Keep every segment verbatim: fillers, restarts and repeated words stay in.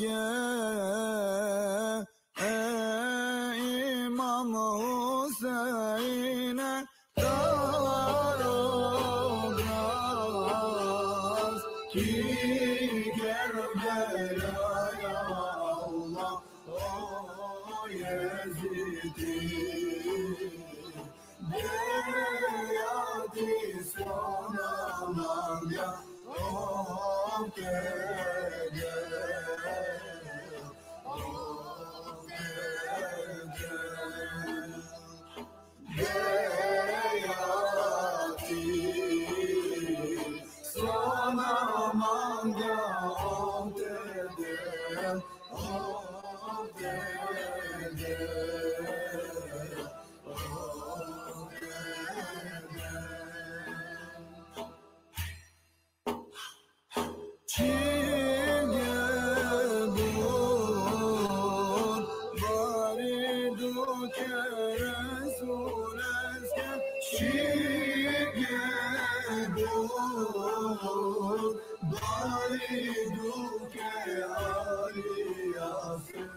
Ey İmam Hüseyin'e dar olmaz ki Kerbela'ya Allah, o Yezid'i Beyazıt sonamam ya, o keder, o keder. Beyazıt sonamam ya, o keder, o keder. Çinge bur baridu ke Resul eske, çinge bur baridu ke Ali asker.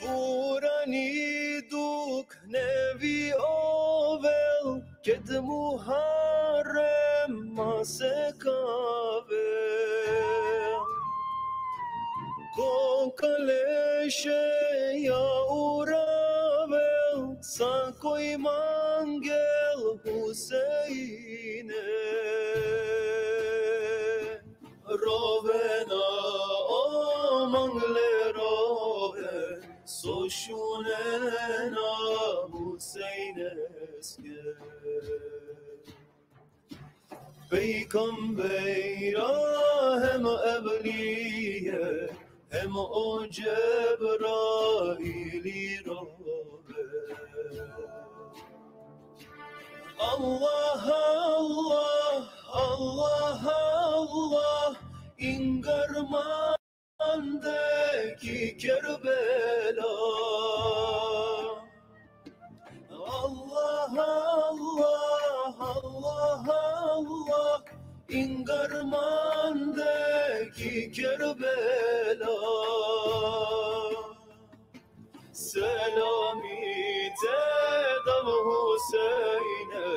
Burani duk nevi ovel, ked Muharrem masekavel. Ko kaleše ja uravel, sa koj mangel Huseine. Rovena o Husejneske. Pejgambera hem evlije, hem o Džebraili robe. Allah, Allah, Allah, Allah, ingar mande ki Kerbela. Allah, Allah, Allah, Allah, ingar mande ki Kerbela. Selami te dav Husejne,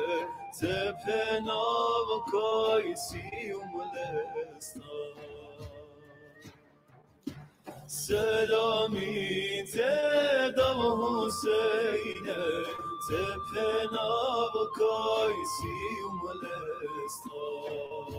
te phenav kaj si umlestar. Selami te dav Husejne, te phenav kaj si umlestar.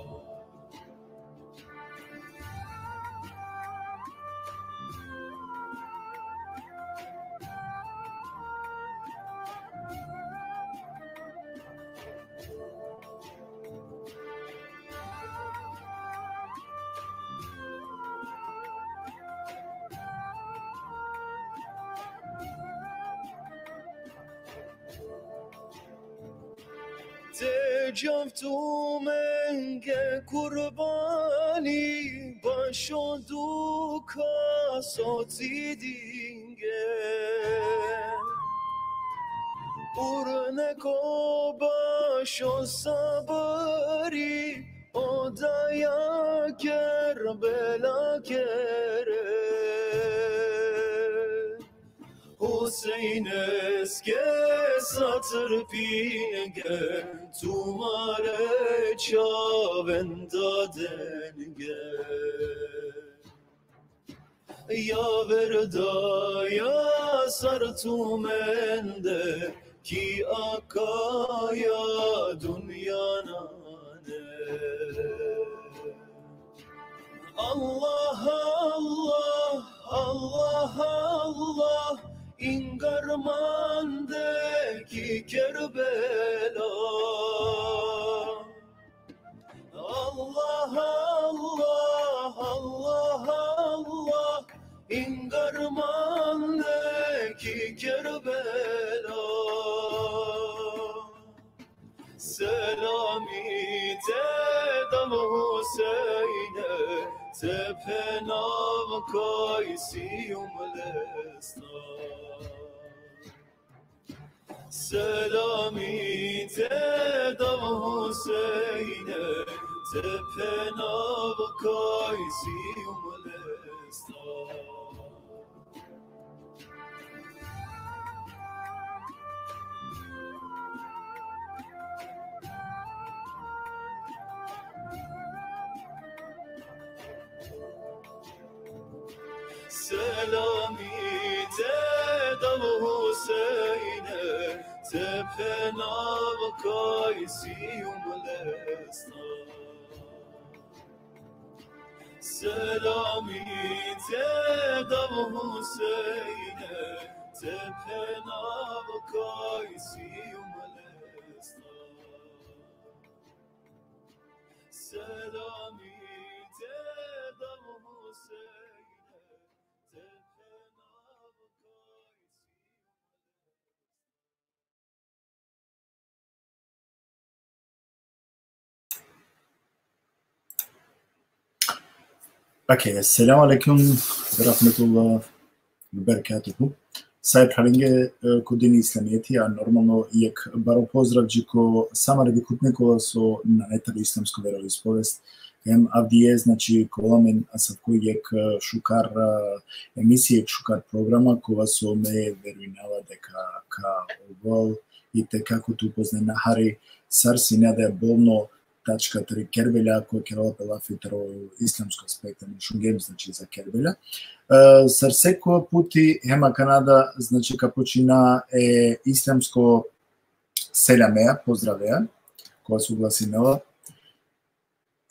Te džav tumenge kurbani, bašo duka so ti dinge. Urneko bašo sabri, odaja Kerbela kere. Husejneske sa trpinge, tumare čaven dadenge. Javer daja sar tumende, ki akaja dunja nane. Allah, Allah, Allah, Allah, ingar mande ki Kerbela. Allah, Allah, Allah, Allah, ingar mande ki Kerbela. Selami te dav Husejne, te phenav kaj si umlestar. Selami te dav Husejne, te phenav kaj si umlestar. Selami te dav Husejne, te phenav kaj si umlestar. Selami te dav Husejne, te phenav kaj si umlestar. Selami te dav Husejne, te phenav kaj si Okay, السلام عليكم ورحمة الله وبركاته. Sa e phralenge, e, ko dini islamijeti, a normalno jekh baro pozdrav dži ko sa amare dikhutne kola so nane tari islamsko veroispovest. Hem avdive, znači, ka ovel amen asavko jekh, e, šukar, e, emisija, jekh šukar programa, kova so me verujnava deka ka ovel i te kako te upoznena hari sar sine da e bolno tačka tari Kerbela, koja kerela pe lafi taro islamsko aspekto, me šungjem, znači, za Kerbela. E, sar sekova puti, hem akana da, znači, ka počina e islamsko selamea, pozdravea, kova so glasinela: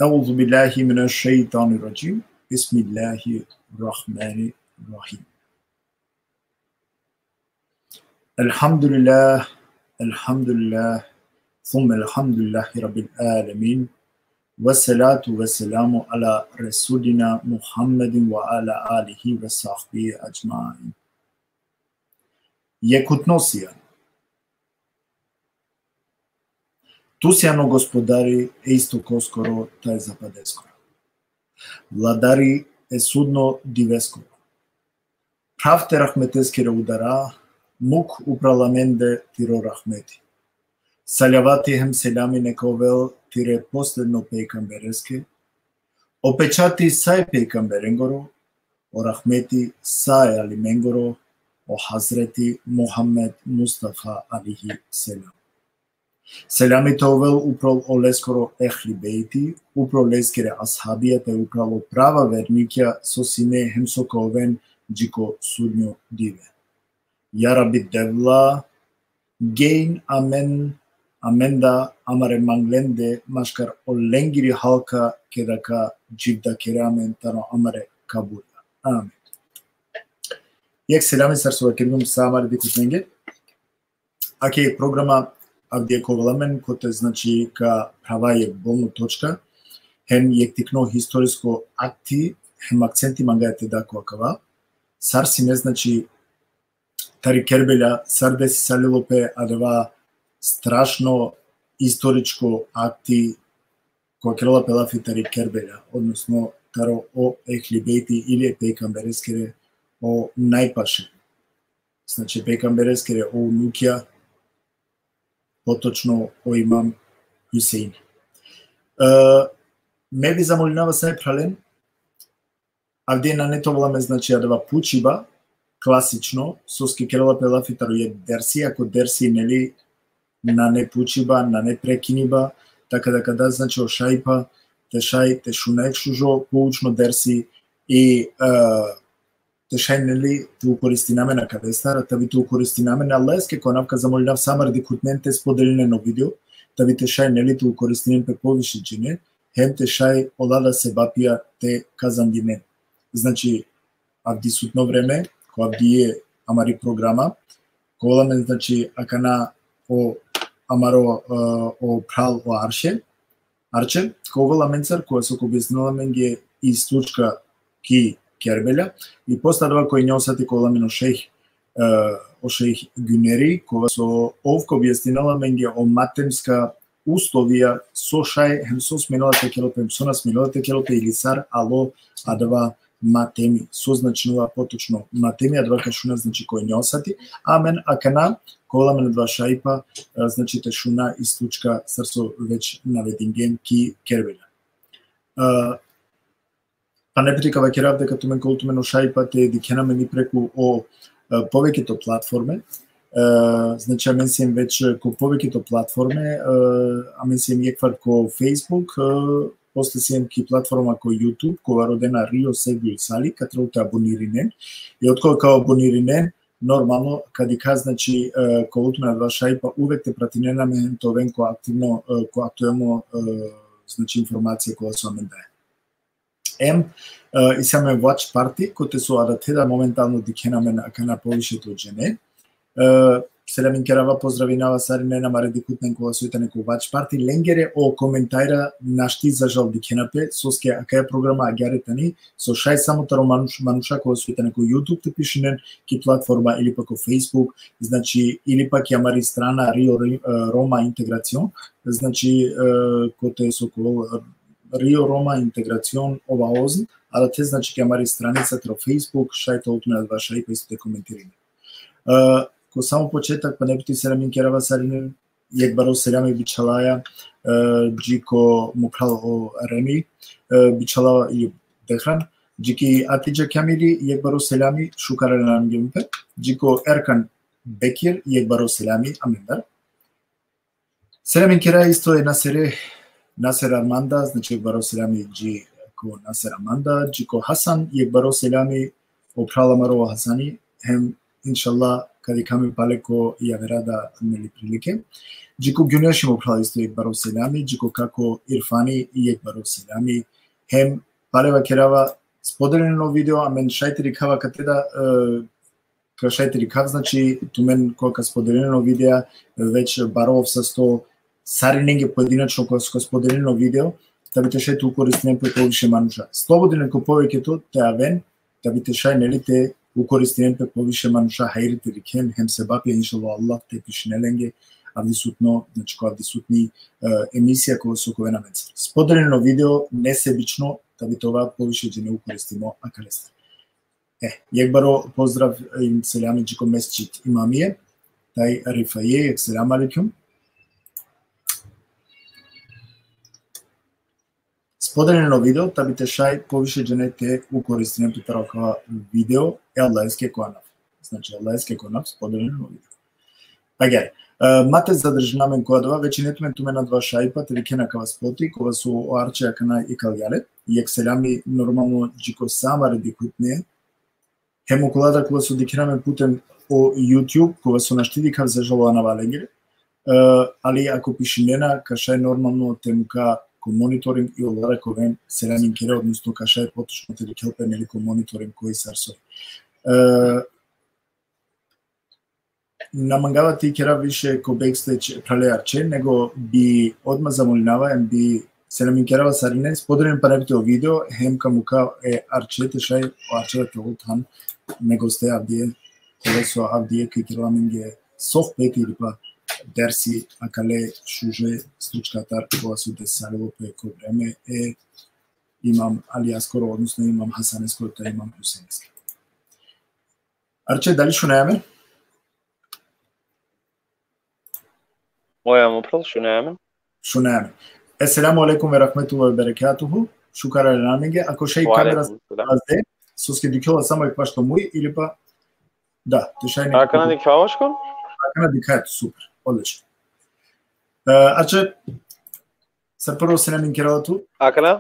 أعوذ بالله من الشيطان الرجيم. بسم الله الرحمن الرحيم. الحمد لله، الحمد لله، ثم الحمد لله رب العالمين، والصلاة والسلام على رسولنا محمد وعلى آله وصحبه أجمعين. Jekhutno sian. Tu sian o Gospodari e istokoskoro ta e zapadeskoro. Vladari e sudno diveskoro. Phrav te rahmeteskere udara, muk upral amende tiro rahmeti. Salavati hem selami neka ovel tire posledno pejgambereske, o pečati sa e pejgamberengoro, o rahmeti sa e alimengoro, o Hazreti Muhammed Mustafa alejhi selam. Selami te ovel upral oleskoro ehli bejti, upral leskere ashabija te upral o prava vernikja so sine hem so ka oven dži ko sudnjo dive. Ja Rabbi Devla, gejn amen, amenda amare manglende, maškar o lengiri halka keda ka dživdakere amen taro amare kabula. Amin. Jekh selami sar so vakergjum sa amare dikhutnenge. Ake programa avdive ka ovel amen, kote, znači, ka phrava jekh bolno točka, hem jekh tikno historisko akti, hem akcenti mangaja te da ko akava. Sar sine, znači, tari Kerbela, sar desisalilo pe adava strašno istoričko akti, kova kerela pe lafi tari Kerbela, odnosno taro o Ehli Bejti ili e pejgambereskere o najpaše. Znači, pejgambereskere o unukja, potočno o Imam Huseini. E, me bi zamolinava sa e phralen, avdive nane te ovel amen, znači, adava pučiba, klasično, soske kerela pe lafi taro jekh dersi, ako dersi, neli, nane pučiba, nane prekiniba, taka da ka da, znači, o šajipa, te šaj te šuna jekh šužo poučno dersi i, e, te šaj, neli, te ukoristina amen akadestar, ta bi te ukoristina amen, Allaheske ka anav, ka zamolinav sa amare dikhutnen te spodelinen o video, ta bi te šaj, neli, te ukoristinen pe poviše džene, hem te šaj ola da sebapija te kazandinen. Znači, avdisutno vreme, ko avdive amari programa, ka ovel amen, znači, akana o amaro, e, o phral o Arše, Arče, ka ovel amencar, kova so ka objasninel amenge i slučka ki Kerbela, i posle adava ko enja o sati ka ovel amen o šejh, e, o šejh Guneri, kova so ov ka objasninel amenge o matemska uslovija, so šaj, hem so smenela te kerel pe, hem so na smenela te kerel pe, ili sar alo adava matemi, so značinela potočno matemi, adava ka šuna, znači, ko enja o sati, amen akana ka ovel amen adava šajipa, e, znači, te šuna i slučka sar so već navedingjem ki Kerbela. E, pana put ka vakerav deka tumen ka ovel tumen o šajipa te dikhen amen i preku o, e, poveketo platforme. E, znači, amen siem već ko poveketo platforme, e, amen siem jekhvar ko Facebook, e, posle siem ki platforma ko YouTube, kova rodena Rio Sevgül Sali, ka trebel te abonirinen. I otkoga ka abonirinen, normalno, ka dikha, znači, e, ka ovel tumen adava šajipa uvek te pratinen amen, te oven ko aktivno, e, ko aktuelno, e, znači, informacija kola so amen daja. Em, e, isi amen watch party, kote so adate da momentalno dikhen amen akana poviše to džene. E, selaminkerava, pozdravinava sarinen amare dikhutnen kola soj tane ko watch party, lengere o komentarja našti za žal dikhena pe, soske akaja programa agjaar tani, so šaj samo taro manuš-, manuša kola soj tane ko YouTube te pišinen ki platforma ili pa ko Facebook, znači, ili pa ki amari strana Rio Ri-, e, Roma Integracion, znači, e, kote so ka ovel Rio Roma Integracion Ovaozn, adate, znači, ki amari stranica taro Facebook, šaj te ovel tumen adava šajipa isto te komentirinen. E, ko samo početak, pana put selaminkera sarinen, jekh baro selami bičhalaja, e, dži ko mo phral o Remi, e, bičhalava i Dehran, dži ki Atidža Kamili, jekh baro selami, šukar alangjum pe, dži ko Erkan Bekir, jekh baro selami amendar. Selaminkera isto e Nasere, Naser Armanda, znači, jekh baro selami dži ko Naser Armanda, dži ko Hasan, jekh baro selami, o phral amaro o Hasani, hem inšallah ka dikha amen pale ko javera da, neli, prilike. Dži ko Guneši, mo phral, isto jekh baro selami, dži ko kako Irfani, jekh baro selami, hem pale vakerava, spodelinen o video, amen šaj te dikhava kate da, e, ka šaj te dikhav, znači, tumen koga ka spodelinen o video, već baro ov sasto sarinenge pojedinačno koga so ka spodelinen o video, ta bi te šaj te ukoristinen pe poviše manuša. Slobodno ko poveke to te aven, ta bi te šaj, neli, te ukoristinen pe poviše manuša, hajri te dikhen, hem sebapi, inšallah, Allah te pišinel lenge avdisutno, znači, ko avdisutni, e, emisija ko so ka oven amenca. Spodelinen o video nesebično, ta bi te ova poviše džene ukoristimo akalestar. E, jekh baro pozdrav, e, selami dži ko Mesdžid Imamije, taj Rifaje, jekh selam alejkum. Spodelinen o video, ta bi te šaj poviše džene te ukoristinen pe taro akava video, e Allaheske ko anav. Znači, Allaheske ko anav, spodelinen o video. Agjaar, e, ma te zadržina amen ko adava, već ine tumen, tumen adava šajipa, te dikhena akava spoti, kova so o Arče akana ikalgja le, jekh selami normalno dži ko sa amare dikhutne, hem okola da kova so dikhena amen putem o YouTube, kova so našti dikhav, za žal, o anava lengere, e, ali ako pišinena, ka šaj normalno te muka ko monitoring i ola da ka oven selaminkere, odnosno ka šaj potočno te dikhel pe, neli, ko monitoring koj sar so. E, na mangava te ikerav više ko backstage, phrale Arče, nego bi odma zamolinava, em bi selaminkerav sarinen, spodelinen pana pe o video, hem ka muka e Arče te šaj, o Arče te ovel than, nego ste avdive, kova so avdive ka ikerel amenge sohbeti ili pa dersi akale šuže slučkatar kova so desalo pe ko vreme e Imam Alijaskoro, odnosno Imam Hasaneskoro, taj Imam Husejneskoro. Arče, dali šunaja amen? Mojam upral, šunaja amen? Šunaja amen. Esselamu alejkum ve rahmetullahi ve berekatuhu. Šukar alen amenge. Ako šaj kamera... Ve alejkum selam. Azde, soske dikhela samo jekh pašto muj, ili pa... Da, te šaj neki... Akana dikhava šukar? Akana dikhaja tut, super. Odlično. E, Arče, sar prvo selaminkerav tut. Akana?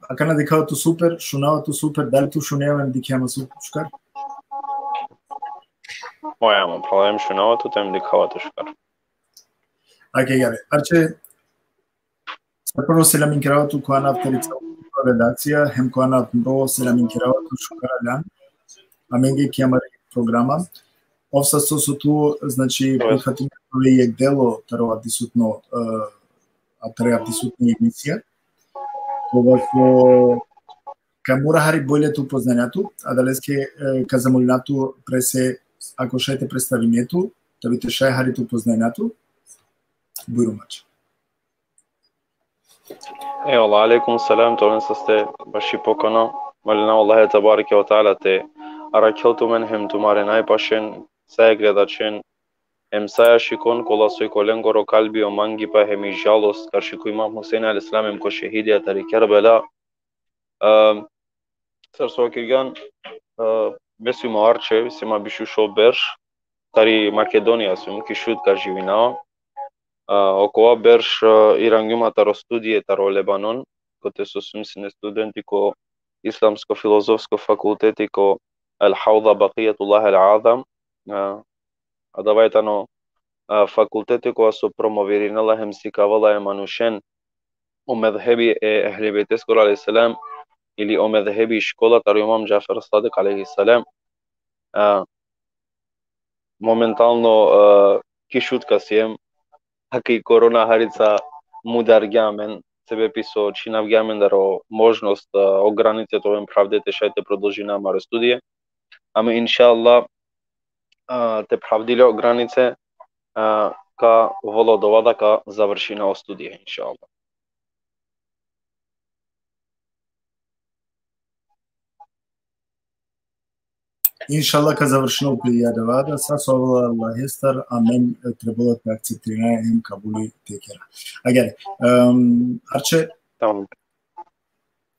Akana dikhava tut super, šunava tut super, dali tu šunea amen, dikhea amen su-, šukar? Mojam upral, em šunava tut, em dikhava tut šukar. Okej, jare. Arče, sar prvo selaminkerav tut ko anav tari redakcija, hem ko anav mro selaminkerav tut, šukar alen amenge ki amari programa. Ov sasto so tu, znači, prihvatine jekh delo taro avdisutno, e, a taro avdisutni emisija. Kova so ka mora hari bolje te upoznajna tut, adaleske, e, ka zamolina tut prese, ako šaj te predstavine tut, ta bi te šaj hari te upoznajna tut. Bujrum, Arče. Ejvallah, alejkum selam, te oven saste baši pokano. Molina Allahe tebareke ve teala te arakhel tumen hem tumare najpašen, sa e gledačen, hem sa e ašikon, kola soj ko lengoro kalbi o mangipa hem i žalost karši ko Imam Husein alejhi selam hem ko šehidija tari Kerbela. E, sar so vakergjan, e, me sijum o Arče, sijum biš u šov berš, tari Makedonija sijum, ki Šutka živinava. E, okova berš, e, irangjum taro studije taro Lebanon, kote so sijum sine studenti ko Islamsko filozofsko fakulteti ko El Hauza Bakijatullah El Azam. E, adava tano, e, fakulteti kova so promovirinela hem sikavela e manušen o medhebi e Ehli Bejteskoro alejhi selam, ili o medhebi, škola taro Imam Džafer Sadik alejhi selam. E, momentalno, e, ki Šutka siem, aki korona harica mudargja amen, sebepi so čhinavgja amen taro možnost, e, o granice te oven phravde te šaj te prodolžina amare studije. Ama inšallah, e, te phravdi le o granice, e, ka ovel odova da ka završina o studije, inšallah. Inšallah ka završinel pe i adava da, sa so avela Allahestar, amen, e, trebela te akceptirina hem kabuli te kera. Agjaar, em, Arče, tamam.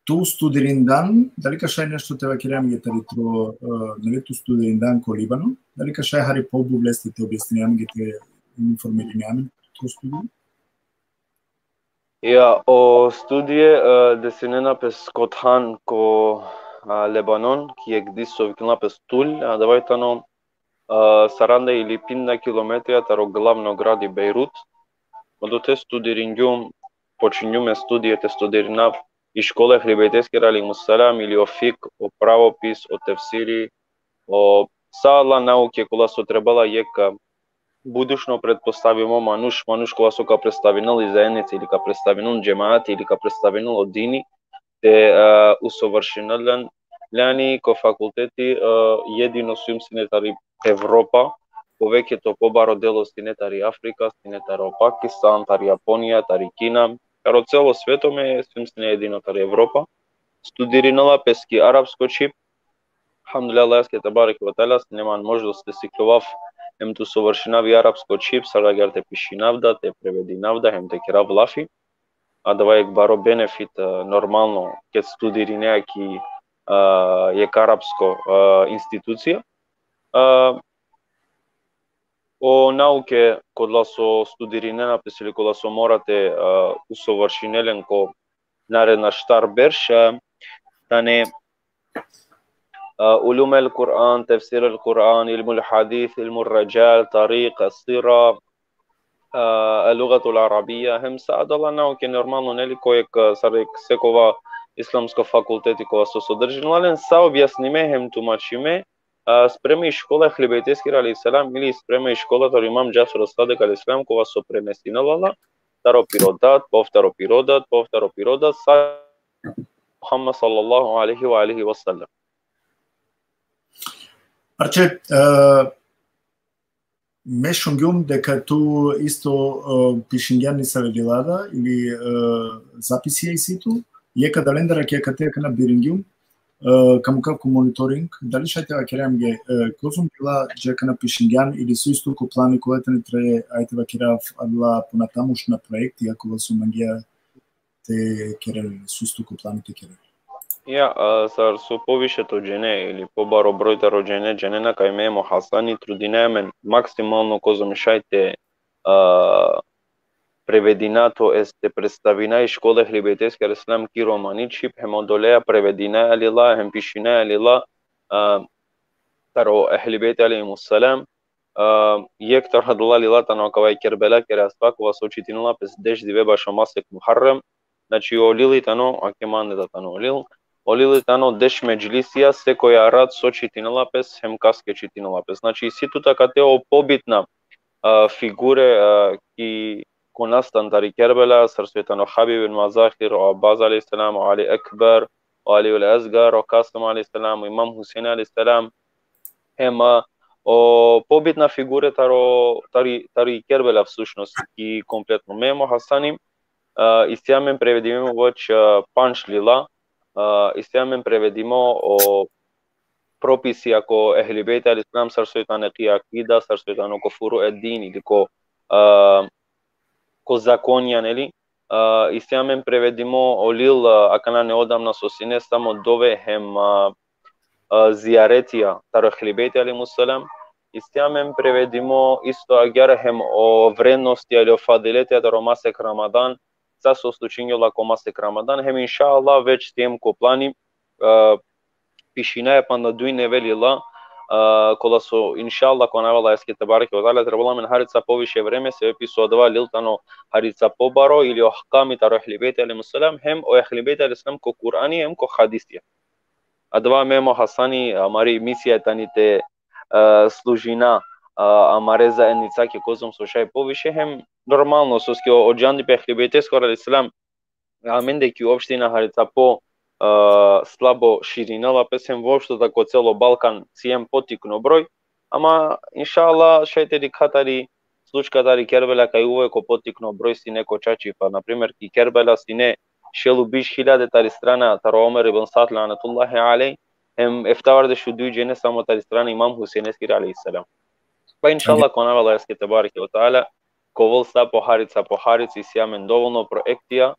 Tu studirindan, dali ka šaj nešto te vakere amenge tari tro, e, neli, tu studirindan ko Libanon, dali ka šaj hari pobubleste te objasnine amenge, te informirine amen tro studije? Ja, o studije, e, desinena pes ko than ko, a, Lebanon, ki jekh dis so vikinela pes Tul, adava tano, a, saranda ili pinda kilometrija taro glavno gradi Bejrut. Odote studiringjum, počingjum e studije te studirinav i škola e Ehli Bejteskere alejhimus selam, ili o fik, o pravopis, o tefsiri, o sa adala nauke kola so trebela jekh, a, budušno pretpostavimo manuš, manuš kola so ka predstavinel i zajednica ili ka predstavinel džemati ili ka predstavinel o dini, te, a, usovršinel len, lani ko fakulteti, a, jedino sijum sine tari Evropa, poveke to pobaro delo sine tari Afrika, sine taro Pakistan, tari Japonija, tari Kina, taro celo sveto me sijum sine jedino tari Evropa. Studirinela pes ki arapsko čhib. Alhamdulillah, Allaheske tebareke ve teala, sine man možnost te sikljovav hem te usovršinav i arapsko čhib, sar agjaar te pišinav da, te prevedinav da, hem te kerav lafi. Adava jekh baro benefit, e, normalno, ked studirinea ki, e, jekh arapsko, e, institucija. E, o nauke kola so studirinena pes ili kola so mora te, e, usovršinel len ko naredna štar berš, e, tane, e, ulum el Kur'an, tefsir el Kur'an, ilmul hadis, ilmul ridžal, tarik, sira, e, el-lugatul arabija, hem sa adala nauke normalno, neli, ko jekh, e, sar jekh sekova islamsko fakulteti kova so sodržinela len, sa objasnime hem tumačime, a, sprema i škola Ehli Bejteskiri alejhi selam ili sprema i škola taro Imam Džafer Sadik alejhi selam, kova so prenesinela la taro piro dad, pov taro piro dad, pov taro piro dad, sa Muhammed sallallahu alejhi ve alihi ve sellem. Arče, e, me šungjum deka tu isto, e, pišingjan nesave lila da ili, e, zapisija isi tu, jekh adalendar, a ki akate akana biringjum, e, ka mukav ko monitoring, dali šaj te vakere amenge, e, kozom lila dži akana pišingjan ili so isto ko plani, kola tane tre, ajde te vakerav, adala ponatamušna proektija kola so mangea te kerel, so isto ko plani te kerel. Ja, a, sar so poviše to džene, ili pobaro broj taro džene, dženena kaj me hem o Hasani trudinaja amen maksimalno kozom šaj te, a, prevedina, to jest te predstavina i škola Ehli Bejteskiri alejhi selam ki romani čhib, hem odoleja prevedinaja lila, hem pišinaja lila, a, taro Ehli Bejt alejhimus selam, a, jekh taro adala lila tano akava i Kerbelakere asba, kova so čitinela pes deš dive bašo masek Muharrem. Znači, o lili tano, ake mande da tano o lil, o lili tano deš medžlisija, sekoja rat so čitinela pes, hem kaske čitinela pes. Znači, isi tut akate o pobitna, a, figure, a, ki, ko nastan tari Kerbela, sar soj tano Habib ibn Mazahir, o Abbas alejhi selam, o Ali Ekber, o Ali el Esgar, o Kasim alejhi selam, o Imam Husein alejhi selam, hem, a, o pobitna figure taro, tari, tari Kerbela, всъщност, ki kompletno. Me hem o Hasani, a, isi amen prevedimo već, a, pandž lila, a, isi amen prevedimo o propisija ko Ehli Bejt alejhi selam, sar soj tane ki akida, sar soj tano ko furu ed-din, ili ko, a, ko zakonja, neli, a, isi amen prevedimo o lil, a, akana neodamna so sine samo dove hem, a, a, zijaretija taro Ehli Bejt alejhimus selam. Isi amen prevedimo isto agjaar hem o vrednostija ili o fadiletija taro masek Ramadan, sa so slučinjola ko masek Ramadan, hem inšallah već siem ko plani, a, pišinaja panda duj neve lila, a, kola so, inšallah, ko anav e Allaheske tebareke ve teala, trebela amen harica poviše vreme, sebepi so adava lil tano harica pobaro ili o ahkami taro Ehli Bejt alejhimus selam, hem o Ehli Bejt alejhimus selam ko Kur'ani, hem ko hadisija. Adava me hem o Hasani, amari misija tani te, a, služina, a, amare zajednicake kozom so šaj poviše, hem normalno, soske o, o džandipe Ehli Bejteskoro alejhi selam, amende ki opština harica po, a, slabo širinela pes, hem voopšto da ko celo Balkan siem potikno broj, ama inšallah šaj te dikha tari slučka tari Kerbela kaj uvek o potikno broj sine ko čačipa. Na primer, ki Kerbela sine šel u biš hiljade tari strana taro Omer ibn Sad lanetullahi alejh, hem eftavardeš u duj džene samo tari strana Imam Husejneskiri alejhi selam. Pa inšallah, ko anav e Allaheske tebareke ve teala, ka ovel sa po harica po harica, isi amen dovolno proektija,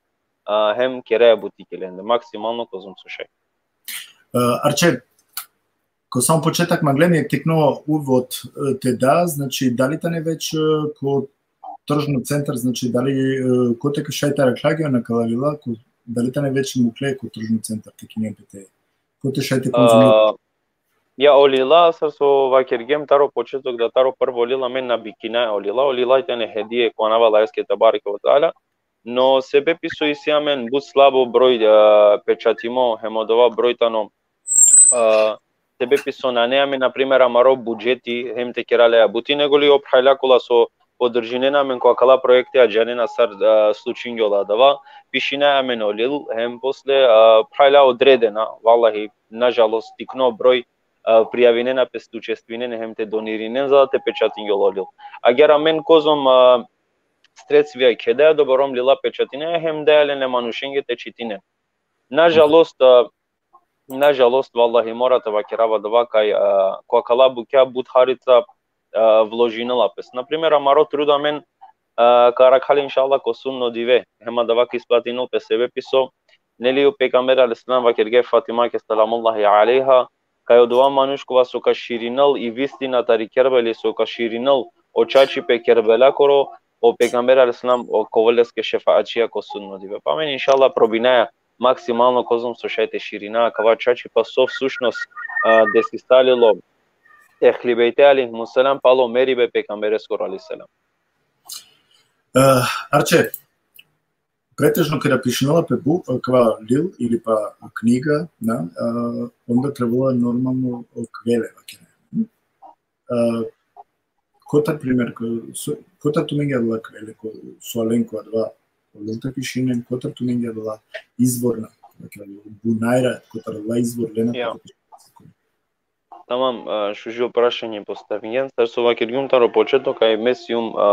a, hem keraja buti ki lende, maksimalno kozom so šaj. E, Arče, ko samo početak manglem jekh tikno uvod, e, te da, znači, dali tane već, e, ko tržno centar, znači, dali, e, kote ka šaj te arakhlja amen akala lila, ko, dali tane već mukle ko tržno centar, te kinen pe te, kote šaj te konzumira? A, ja, o lila, sar so vakergjem taro početok, da taro prvo lil amen na bikinaja o lila, o lila tane hedije ko anav e Allaheske tebareke ve teala, no sebepi so isi amen but slabo broj, a, pečatimo, hem odova broj tano, a, sebepi so nane amen, na primer, amaro budžeti, hem te kera leja buti, nego li o phralja kola so podržinena amen ko akala projekti, a džanena sar, a, slučingjola adava, pišinaja amen o lil, hem posle, a, phralja odredena, vallahi, nažalost, tikno broj, a, prijavinena pe te učestvinen, hem te donirinen, za da te pečatingjola o lil. Agjaar amen kozom, a, sredstvija keda, dobor, o lila pečatinaja, hem daja len e manušenge te čitinen. Nažalost, a, nažalost, vallahi, mora te vakerava adava kaj, a, ko akala bukja but harica, a, vložinela pes. Na primer, amaro trud amen, a, ka arakha le, inšallah, ko sudno dive, hem adava ka isplatinel pes, sebepi so, neli, o pejgamber alejhi selam vakergja e Fatimake selamullahi alejha, kaj odova manuš kova so ka širinel i vistina tari Kerbela, so ka širinel o čačipe Kerbelakoro, o pejgamber alejhi selam ka ovel leske šefaatčija ko sudno dive. Pa amen, inšallah, probinaja maksimalno kozom so šaj te širina akava čačipa, so vsušnost, a, desisalilo e Ehli Bejte alejhimus selam palo meribe e pejgambereskoro alejhi selam. E, Arče, pretežno keda pišinela pe bu-, kava lil ili pa kniga, na, e, onda trebela normalno o kvele, vakere. E, kotar primer, ko-, so-, kotar tumenge adala kvele, ko-, so alen ko adava, o lil te pišinen, kotar tumenge adala izvorna, vakere, bunajra, kotar adala izvor lena, ja, kotar pišinela. Tamam, e, šužo prašanje postavingjan. Sar so vakergjum taro početok, kaj me sijum, e,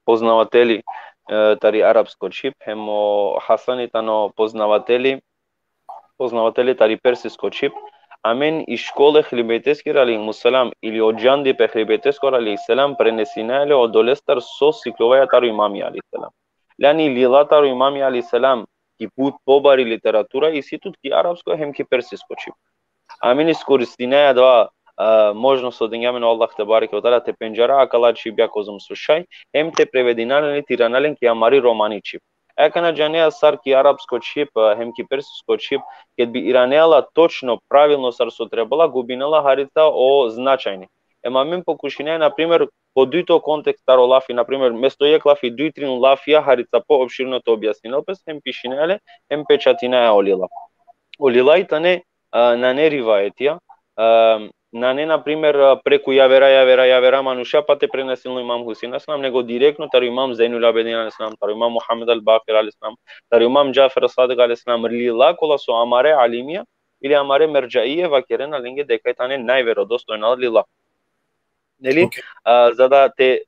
poznavateli, e, tari arapsko čhib, hem o Hasani tano poznavateli, poznavateli tari persisko čhib. Amen i škola e Ehli Bejteskiri alejhimus selam, ili o džandipe e Ehli Bejteskoro alejhi selam, prenesinaja le odolestar so sikljovaja taro imami alejhi selam. Lani lila taro imami alejhi selam, ki but pobari literatura, isi tut ki arapsko hem ki persisko čhib. Amen iskoristinaja adava, a, možnost so dengja amen o Allah tebareke ve teala te pendžara akala čhibja kozom so šaj, hem te prevedina len, te irana len ki amari romani čhib. Akana džanea sar ki arapsko čhib, a, hem ki persisko čhib, ked bi iranea la točno, pravilno sar so trebela, gubinela harica o značajni. Em amen pokušinaja, na primer, po dujto kontekst taro lafi, na primer, mesto jekh lafi, duj trin lafija, harica poopširno te objasninel pes, hem pišinaja le, hem pečatinaja o lila. O lila i tane, a, nane rivajetija, a, nane, na primer, a, preku javera, javera, javera manuša, pa te prenesinel o Imam Husein alejhi selam, nego direktno taro Imam Zejnul Abidin alejhi selam, taro Imam Muhammed al-Bakir alejhi selam, taro Imam Džafer Sadik alejhi selam, lila kola so amare alimija, ili amare merdžaije vakerena lenge deka i tane najverodostojna lila. Neli? Okej. A, za da te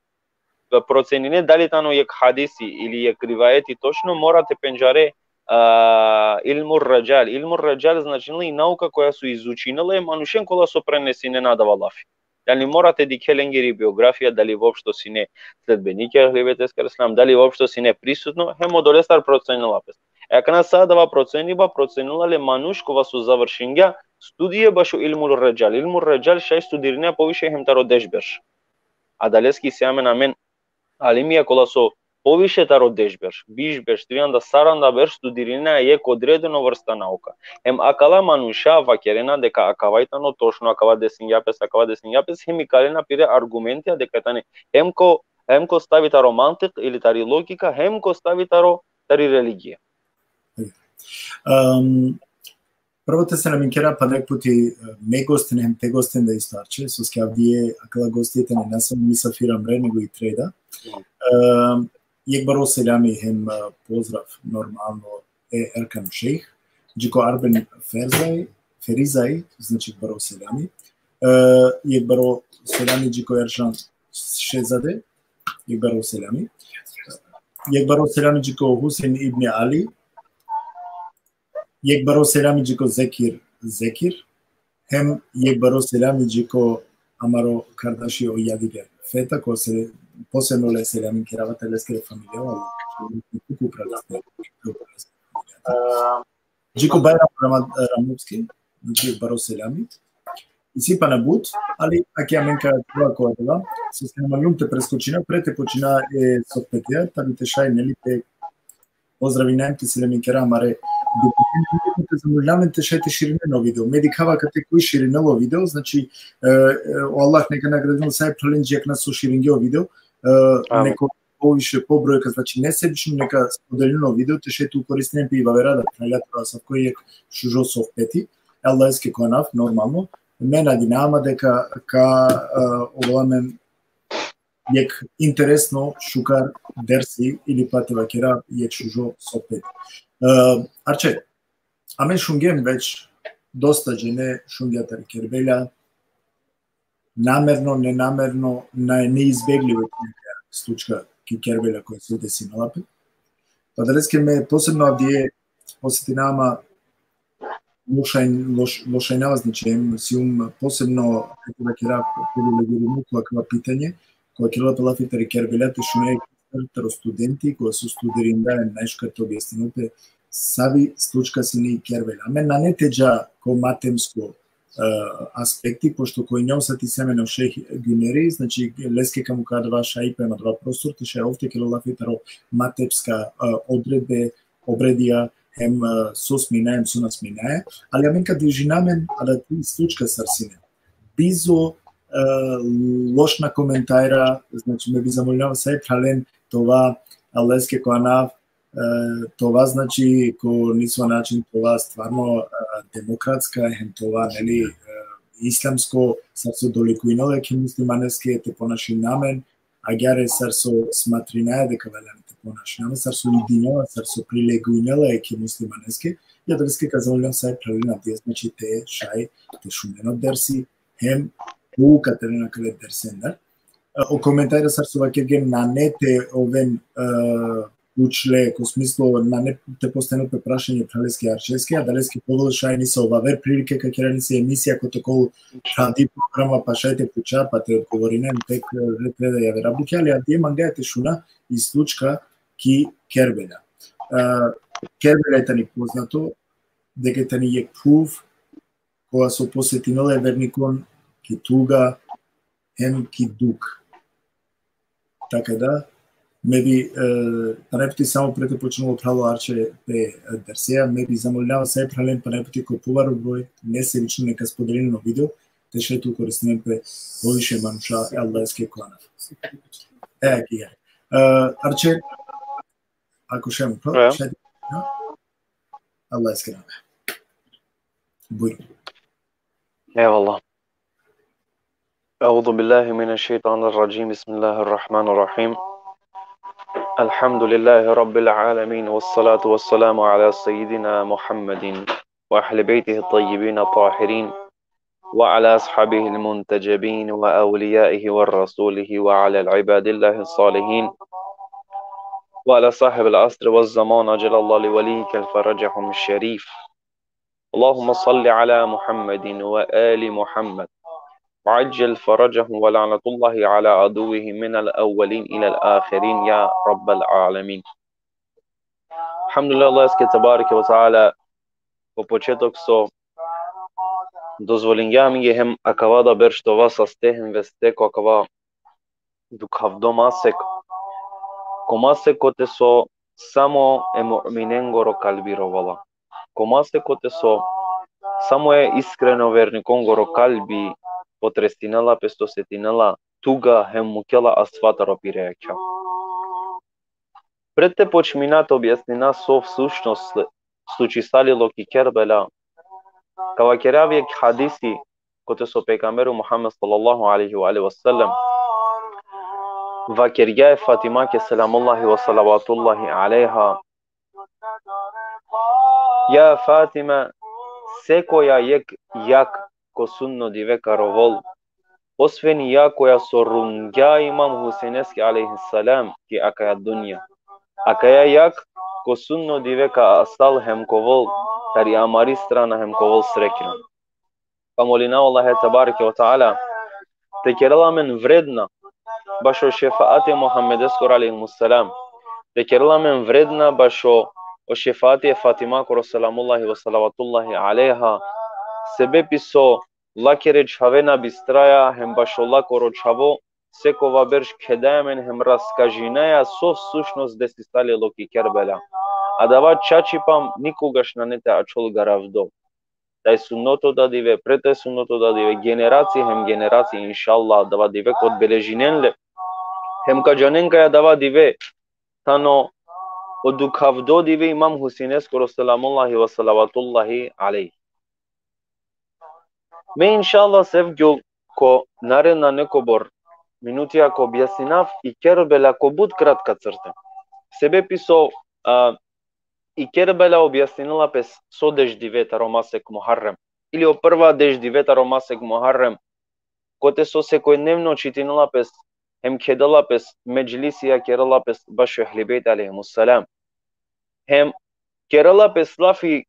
procenine dali tano jekh hadisi ili jekh rivajeti točno, mora te pendžare, a, ilmu ridžal. Ilmu ridžal značinela i nauka koja so izučinela e manušen kola so prenesinena adava lafi. Dali mora te dikhe lengiri biografija, dali voopšto sine sledbenikija e Ehli Bejteskoro alejhi selam, dali voopšto sine prisutno, hem odolestar procenela pes. E akana sa adava proceniba, procenela le manuš kova so završingja studije bašo ilmu ridžal. Ilmu ridžal šaj studirine poviše hem taro deš berš. Adaleske isi amen, amen alimija kola so poviše taro deš berš, biš berš, trianda, saranda berš studirina jekh odredeno vrsta nauka. Em akala manuša vakerena deka akava i tano točno, akava desingja pes, akava desingja pes, hem ikalena pire argumentija deka tane hem ko, hem ko stavi taro mantik ili tari logika, hem ko stavi taro, tari religija. Em, prvo te selaminkera pana jekh puti, e, me gosten hem te gosten da isto, Arče, soske avdive akala gosti tane na samo misafira mre, nego i treda. Em, jekh baro selami hem, e, pozdrav normalno e Erkan Šejh, dži ko Arben Ferzaj, Ferizaj, znači baro selami. E, jekh baro selami dži ko Eršan Šehzade, jekh baro selami. Jekh baro selami dži ko Husein ibn Ali, jekh baro selami dži ko Zekir Zekir, hem jekh baro selami dži ko amaro kardaši o Jadiger Feta, ko se posebno le selami kerava tari leskere familija, kuku praleste. Dži ko Bajram Rama-, Ramovski, dži baro selami. Isi pana but, ali ake amen ka džuva ko adava, soske na maljum te preskočina, pre te počina e sohbetija, tabi te šaj, neli, te pozdravina hem te selaminkera amare. Te zamolinav te šaj te širinen o video. Me dikhava kate koj širinela o video, znači, e, e, o Allah neka nagradinel sa e phralen dži akana so širingje o video, e, amin, neko poviše, pobrojka, znači, nesebično neka spodelinen o video, te šaj te koristinen pe i vavera da phralja, asavko jekh šužo sohbeti. Allaheske ko anav, normalno, me nadinava ma deka ka, e, ovel amen jekh interesno šukar dersi ili pa te vakera jekh šužo sohbet. E, Arče, amen šungjem već dosta džene šungja tari Kerbela, namerno, nenamerno, na, neizbeglivo neka slučka ki Kerbela koja so desinela pe. Pa adaleske me posebno avdive osetinava ma lošaj-, loš-, lošajnava, znači, em sijum posebno, kako da kera, privilegirimo ko akava pitanje, kova kerela pe lafi tari Kerbela, te šunav taro studenti, kova so studirindar, najšukar te objasninel pe savi slučka sine i Kerbela. Amen nane te dža ko matemsko, e, aspekti, pošto ko injom sati isi amen o šejh Guneri, znači, leske ka mukha adava šaj pe, em adava prostor, te šaj ov te kerel lafi taro matemska, e, odredbe, obredija, em, e, so sminaja, em so na sminaja, ali amen ka dvižina amen adati slučka sar sine. Bizo, e, lošna komentarja, znači, me bi zamolinava sa e phralen te ova, e, leske ko anav, e, te ova, znači, ko nisavo način te ova stvarno, e, demokratska, em te ova, neli, e, islamsko, sar so dolikujnela jekhe muslimaneske, te ponašina amen, agjaar sar so smatrinaja deka valjani te ponašina amen, sar so idinela, sar so prilegujnela jekhe muslimaneske, i adaleske ka zamolinav sa e phralen avdive, znači, te šaj te šunen o dersi, em pouka te len akale dersendar. E, o komentarja sar so vakergjem nane te oven, e, učle, ko smislo nane te postavinel pe prašanje phraleske Arčeske, adaleske povel šaj nisavo aver prilike ka kera nisave emisija kote ka ovel tani programa, pa šaj te puča, pa te odgovorinen, tek, e, te da javera bukja, ali avdive mangaja te šuna i slučka ki Kerbela. E, Kerbela tani poznato, deka tani jekh phuv, kova so posetinela e vernikon ki tuga, em ki dukh. Taka da, me bi, e, pana jekh puti samo pre te počinel o phralo Arče pe, e, derseja, me bi zamolinava sa e phralen pana jekh puti ko pobaro broj, nesebično neka spodelinen o video, te šaj te koristinen pe poviše manuša e Allaheske ko anav. E, ki je. E, Arče, ako šaj mo, e, šaj, Allaheske anave. Bujrum. Eyvallah. أعوذ بالله من الشيطان الرجيم. بسم الله الرحمن الرحيم. الحمد لله رب العالمين، والصلاة والسلام على سيدنا محمد وأهل بيته الطيبين الطاهرين، وعلى أصحابه المنتجبين، وأوليائه ورسوله، وعلى العباد الله الصالحين، وعلى صاحب العصر والزمان، عجل الله لوليك الفرجهم الشريف. اللهم صل على محمد وآل محمد، وعجل فرجهم، ولعنة الله على عدوهم من الأولين إلى الآخرين، يا رب العالمين. Alhamdulillah, Allaheske tebareke ve teala, ko početok so dozvolingja amenge hem akava da berš te ova saste hem veste ko akava dukhavdo masek, ko masek kote so samo e mu'minengoro kalbi rovela. Ko masek kote so samo e iskreno vernikongoro kalbi potresinela pe, so osetinela tuga hem mukela asva taro pire jakha. Pred te počmina te objasnina so slučnost slučisalilo ki Kerbela, ka vakerav jekh hadisi kote so pejgamberi Muhammed sallallahu alejhi ve alihi ve sellem vakergja e Fatimake selamullahi ve salavatullahi alejha: Ja Fatima, sekoja jekh jag ko sudno dive ka rovol, osven jag koja so rungja Imam Husejneske alejhi selam ki akaja dunja. Akaja jag ko sudno dive ka asal hem ka ovol tari amari strana hem ka ovol srekna. Pa molinava Allahe tebareke ve teala te kerel amen vredna bašo šefaati e Muhammedeskoro alejhi selam, te kerel amen vredna bašo o šefaati e Fatimakoro selamullahi ve salavatullahi alejha, sebepi so lakere čhave na bistraja hem bašo lakoro čhavo sekova berš khedaja amen hem raskažinaja so slučnost desisalilo ki Kerbela. Adava čačipam nikogaš nane te ačhol garavdo. Taj sudnoto da dive, pred taj sudnoto da dive, generacije hem generacije, inšallah, adava dive ka odbeležinen le. Hem ka džanen kaj adava dive tano o dukhavdo dive Imam Husejneskoro selamullahi ve salavatullahi alejhi. Me inšallah, sevgjol, ko naredna nekobor minutija ka objasninav i Kerbela ko but kratka crte. Sebepi so, a, i Kerbela objasninela pes so deš dive taro masek Muharrem, ili o prva deš dive taro masek Muharrem, kote so sekojdnevno čitinela pes, hem kedela pes, medžlisija kerela pes bašo Ehli Bejt alejhimus selam. Hem kerela pes lafi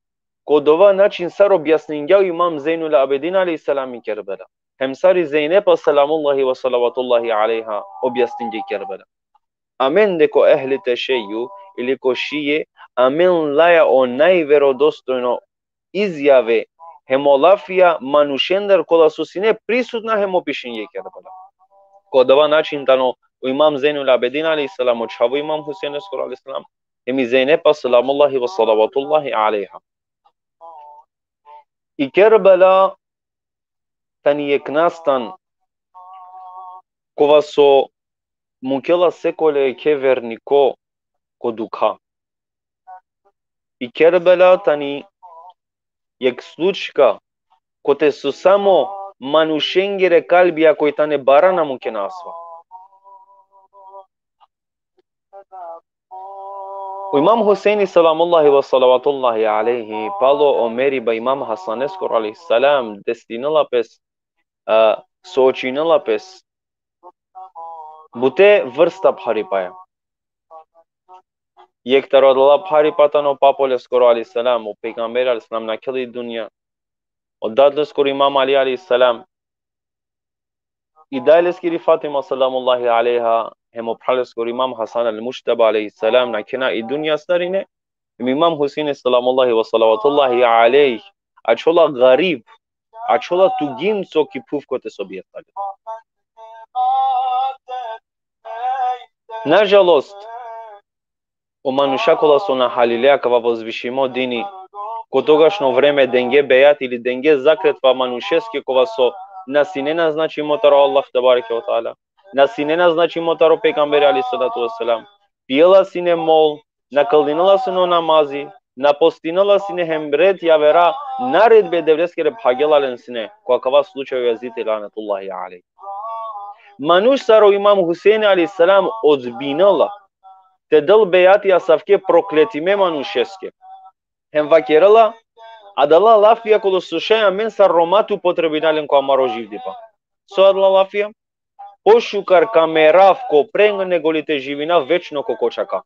ko dova način sar objasningja o Imam Zejnul Abidin alejhi selam i Kerbela. Hem sar i Zejnepa selamullahi ve salavatullahi alejha objasningja i Kerbela. Amen de ko ehli tešeju ili ko šije, amen laja o najverodostojno izjave hem o lafija manušendar kola so sine prisutna hem opišingje i Kerbela. Ko dova način tano o Imam Zejnul Abidin alejhi selam, o čhavo Imam Huseneskoro alejhi selam, hem i Zejnepa selamullahi ve salavatullahi alejha. I Kerbela tani jekh nastan kova so mukela sekole jekhe verniko ko dukha. I Kerbela tani jekh slučka kote so samo manušengere kalbija koj tane bara na mukena asva. O Imam Huseini selamullahi ve salavatullahi alejhi, palo o meriba Imam Hasaneskoro alejhi selam, destinela pes, a, soočinela pes bute vrsta pharipaja. Jekh taro adala pharipa tano o pap leskoro alejhi selam, o pejgamberi alejhi selam nakhela i dunja. O dad leskoro Imam Ali alejhi selam, i daj leskiri Fatima selamullahi alejha, hem o phral leskoro Imam Hasan el Mužteba alejhi selam nakhena i dunja sarine, hem Imam Huseini selamullahi ve salavatullahi alejh ačhola garib, ačhola tuginco ki phuv kote so bijatale. Nažalost, o manuša kola so na halile akava vozvišimo dini, ko togašno vreme denge bejat ili denge zakletva manušeske kova so na sine naznačimo taro Allah tebareke ve teala, na sine naznačimo taro pejgamberi alejhi salatu ve selam, pijela sine mol, na kldinela sine o namazi, na postinela sine hem red javera naredbe e Devleskere phagela len sine, ko akava slučaj o Jezidi lanetullahi alejh. Manuš sar o Imam Huseini alejhi selam odbinela te del bejati asavke prokletime manušeske. Hem vakerela adala lafija kola so šaj amen sar Roma te upotrebina len ko amaro živdipa. So adala lafija? Pošukar ka merav ko preng nego li te živinav večno ko kočaka.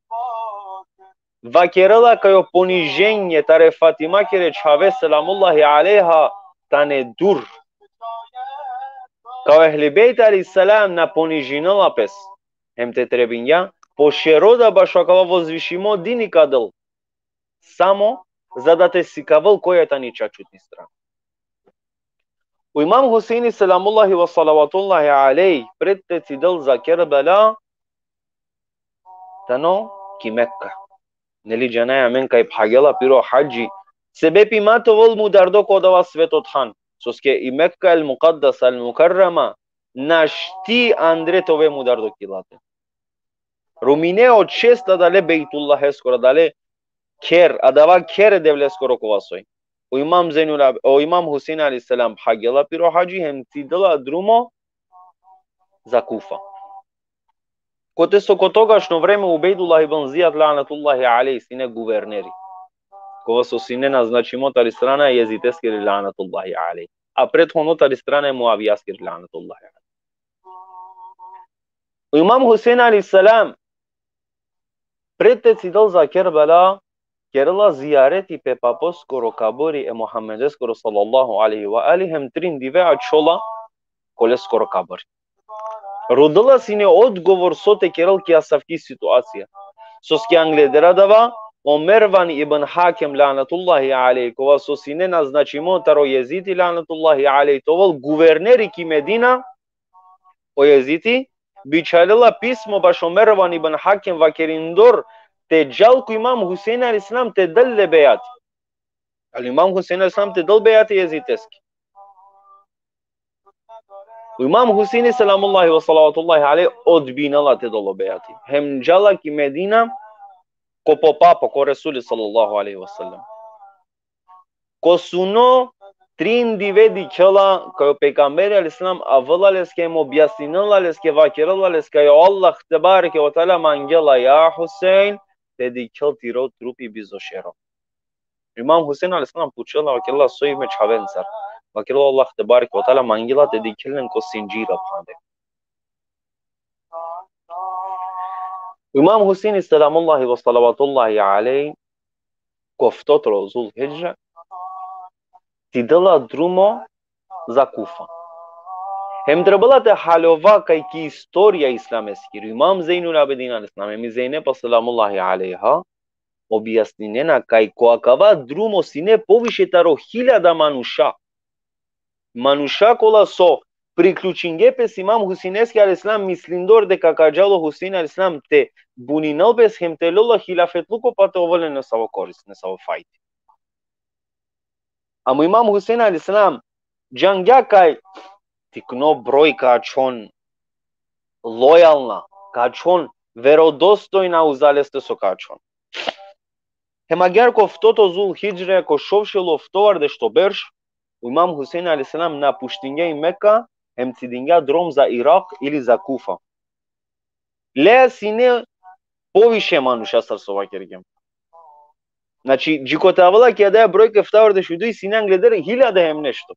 Vakerela kaj o poniženje tare Fatimakere čhave selamullahi alejha tane dur. Kaj o Ehli Bejt alejhi selam na ponižinela pes, hem te trebingja pošero da bašo akava vozvišimo dini ka del. Samo za da te sikavel koja tani čačutni strana. O Imam Huseini selamullahi ve salavatullahi alejh, pred te cidel za Kerbela, tano ki Mekka. Neli džanaja amen kaj phagela piro hadži, sebepi ma te ovel mudardo ko adava sveto than, soske i Mekka el Mukaddasa el Mukarrama našti andre te ove mudardo ki late. Rumine o čest adale Bejtullaheskoro, adale kher, adava kher e Devleskoro kova soj. O Imam Zejnul Ab-, o Imam Husein alejhi selam phagela piro hadži hem cidela drumo za Kufa. Kote so ko togašno vreme Ubejdullah ibn Zijad lanetullahi alejh sine guverneri. Kova so sine naznačimo tari strana e Jeziteskiri lanetullahi alejh. A prethodno tari strana e Muavijaskiri lanetullahi alejh. O Imam Husein alejhi selam, pred te cidel za Kerbela, kerela zijareti pe paposkoro kaburi e Muhammedeskoro sallallahu alejhi ve alihi, hem trin dive ačhola koleskoro kaburi. Rodela sine odgovor so te kerel ki asavki situacija. Soske angleder adava, o Mervan ibn Hakem lanetullahi alejh, kova so sine naznačimo taro Jezidi lanetullahi alejh, te ovel guverneri ki Medina, o Jezidi bičhalela pismo bašo Mervan ibn Hakem vakerindor te džal ko Imam Husein alejhi selam te del le bejati. Ali Imam Husein alejhi selam te del bejati Jeziteski. O Imam Huseini selamullahi ve salavatullahi alejh odbinela te del o bejati. Hem džala ki Medina ko po papa, ko Resuli sallallahu alejhi ve sellem. Ko suno trin dive dikhela kaj o pejgamberi alejhi selam avela leske hem objasninela leske, vakerela leske kaj o Allah tebareke ve teala mangela: Ja Husein, te dikhel tiro trupi bizo šero. Imam Husein alejhi selam pučela, vakerela: So i me čhavencar? Vakerela: Allah tebareke ve teala mangela te dikhel len ko sindžira phande. Imam Huseini selamullahi ve salavatullahi alejhi, ko oftoto Zulhidže, cidela drumo za Kufa. Hem trebela te haljova kaj ki istorija islameskiri, Imam Zejnul Abidin alejhi selam, hem i Zejnepa selamullahi alejha, objasninena kaj ko akava drumo sine poviše taro hiljada manuša. Manuša kola so priključinge pes Imam Huseineske alejhi selam, mislindor deka ka džal o Husein alejhi selam te buninel pes hem te lel o hilafetluko, pa te ovel len nesavo koris, nesavo fajdi. Ama Imam Husein alejhi selam džangja kaj tikno broj ka ačhon lojalna, ka ačhon verodostojna uza leste so ka ačhon. Hem agjaar ko oftoto Zulhidže, ko šovšel oftovardeš berš, o Imam Husein alejhi selam napuštingja i Meka, hem cidingja drom za Irak ili za Kufa. Leja sine poviše manuša sar so vakergjum. Znači, dži kote avela ki adaja brojka eftavardeš u duj, sine angleder hiljada hem nešto.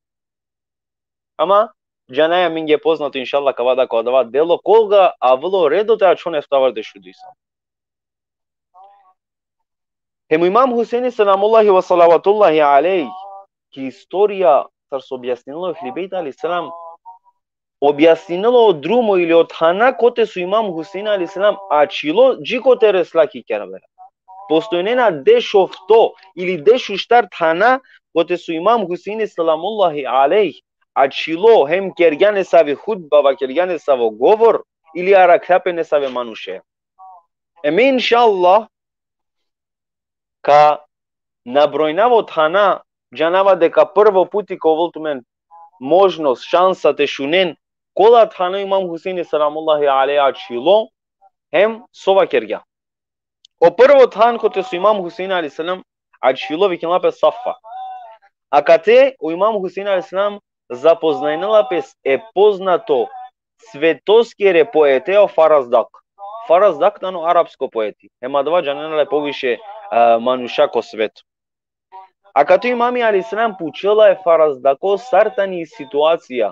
Ama, džanaja, amenge poznato, inšallah, ka avda ko adava delo, koga avelo redo te ačhon eftavardeš u duj samo. Hem o Imam Huseini selamullahi ve salavatullahi alejhi, ki istorija, sar so objasninela o Ehli Bejt alejhi selam, objasninela o drumo ili o thana kote so Imam Husein alejhi selam ačhilo, dži kote resla ki Kerbela. Postojnena dešofto ili dešuštar thana kote so Imam Huseini selamullahi alejhi ačhilo, hem kergja nesavi hutba, vakergja nesavo govor, ili arakhla pe nesave manuše. Em inšallah, ka nabrojnav o thana, džanava deka prvo puti ka ovel tumen možnost, šansa te šunen kola thana Imam Huseini selamullahi alejhi ačhilo, hem so vakergja. O prvo than kote so Imam Husein alejhi selam ačhilo vikinela pe Safa. Akate o Imam Husein alejhi selam zapoznajnela pes e poznato svetoskere poete o Farazdak. Farazdak tano arapsko poeti. Hem adava džanena le poviše, e, manuša ko sveto. Akate o Imami alejhi selam pučela e Farazdako sar tani situacija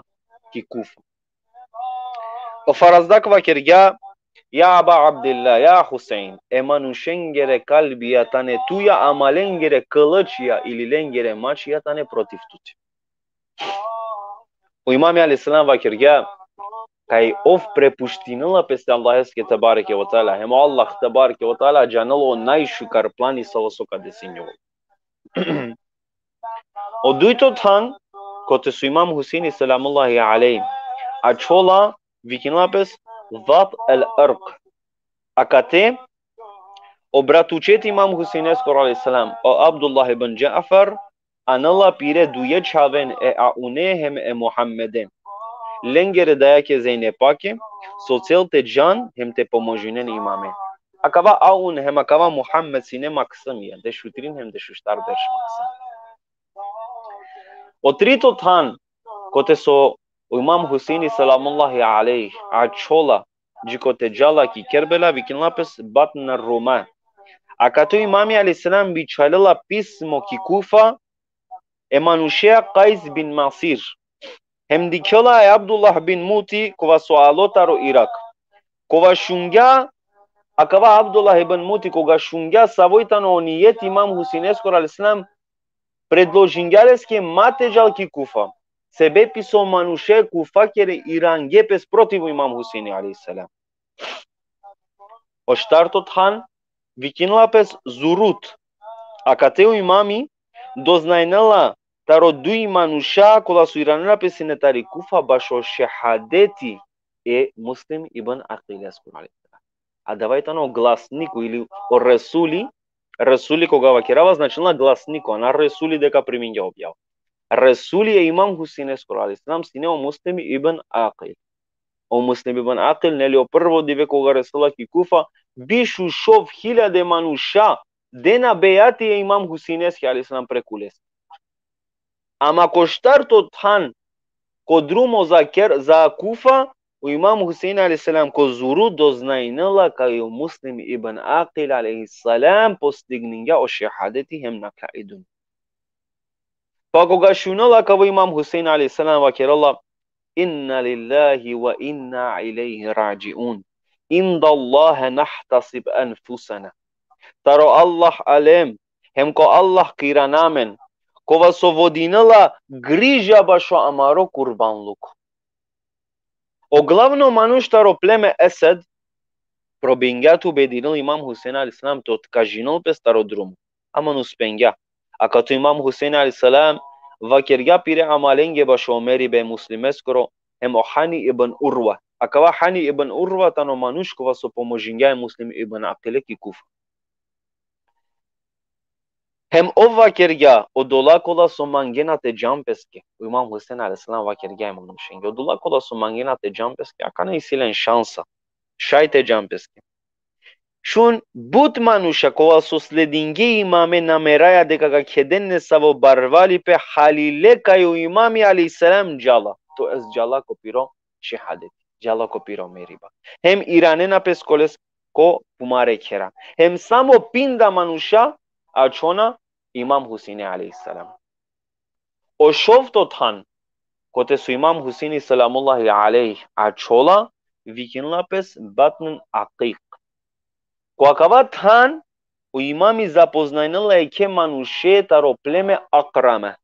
ki Kufa. O Farazdak vakergja: Ja Aba Abdillah, ja Husein, e manušengere kalbija tane tuja, ama lengere kılıčja ili lengere mačja tane protiv tute. O Imami alejhi selam vakergja kaj ov prepuštinela pes e Allaheske tebareke ve teala, hem o Allah tebareke ve teala džanela o najšukar plani savo so ka desinel. O dujto than, kote so Imam Huseini selamullahi alejhi ačhola, vikinela pes Zat el Irk. Akate o bratučeti Imam Huseineskoro alejhi selam, o Abdullah ibn Džafar, anela pire duje čhaven, e Aune hem e Muhammede, lengere dajake Zejnepake, so cel te džan hem te pomožinen imame. Akava Aun hem akava Muhammed sine maksumija, dešutrin hem dešuštar berš maksum. O trito than, kote so o Imam Huseini selamullahi alejhi ačhola, dži kote džala ki Kerbela, vikinela pes Batn ar-Ruma. Akate o Imami alejhi selam bičhalela pismo ki Kufa e manušea Kajs bin Masir. Hem dikhela e Abdullah bin Muti, kova so alo taro Irak. Kova šungja, akava Abdullah ibn Muti, koga šungja savoj tano o nijeti Imam Huseineskoro alejhi selam, predložingja leske ma te džal ki Kufa. Sebepi so manuše Kufakere irange pes protiv Imam Huseini alejhi selam. O štarto than, vikinela pes Zurut. Akate o Imami doznajnela taro duj manuša kola so iranena pe sine tari Kufa bašo šehadeti e Muslim ibn Akileskoro alejhi selam. Adava i tano glasniko ili o Resuli, Resuli koga vakerava značinela glasniko, a na Resuli deka primingja objava. Resuli e Imam Huseineskoro alejhi selam sine o Muslim ibn Akil. O Muslim ibn Akil, neli, o prvo dive koga resela ki Kufa, biš u šov hiljade manuša dena bejati e Imam Huseineske alejhi selam preku leste. Ama ko štarto than, ko drumo za Ker-, za Kufa, o Imam Husein alejhi selam ko zuru doznajnela kaj o Muslim ibn Aqil alejhi selam postigningja o šehadeti hem nakhlja i dunja. Pa koga šunela kaj o Imam Husein alejhi selam vakerela: "Inna lillahi wa inna ilejhi rađiun. Inda Allahe nahtasib anfusana." Taro Allah alem, hem ko Allah ka irana amen, kova so vodinela griža bašo amaro kurbanluko. O glavno manuš taro pleme Esed probingja te ubedinel Imam Husein alejhi selam te otkažinel pes taro drumo. Ama na uspingja. Akato Imam Husein alejhi selam vakergja pire amalenge bašo o meribe muslimeskoro, hem o Hani ibn Urva. Akava Hani ibn Urva tano manuš kova so pomožingja e Muslim ibn Aqile ki Kufa. Hem ov vakergja odola kola so mangena te džan peske. O Imam Husein alejhi selam vakergja e manušenge: "Odola kola so mangena te džan peske, akana isi len šansa. Šaj te džan peske." Šun, but manuša kola so sledinge imame nameraja deka ka kheden nesavo barvalipe, halile kaj o Imami alejhi selam džala. To jest džala ko piro šehadeti, džala ko piro meriba. Hem iranena pes koles ko pumare khera. Hem samo pinda manuša ačhona Imam Huseine alejhi selam. O šovto than, kote so Imam Huseini selamullahi alejhi ačhola, vikinela pes Batn Akik. Ko akava than, o Imami zapoznajnela jekhe manuše taro pleme Akrame,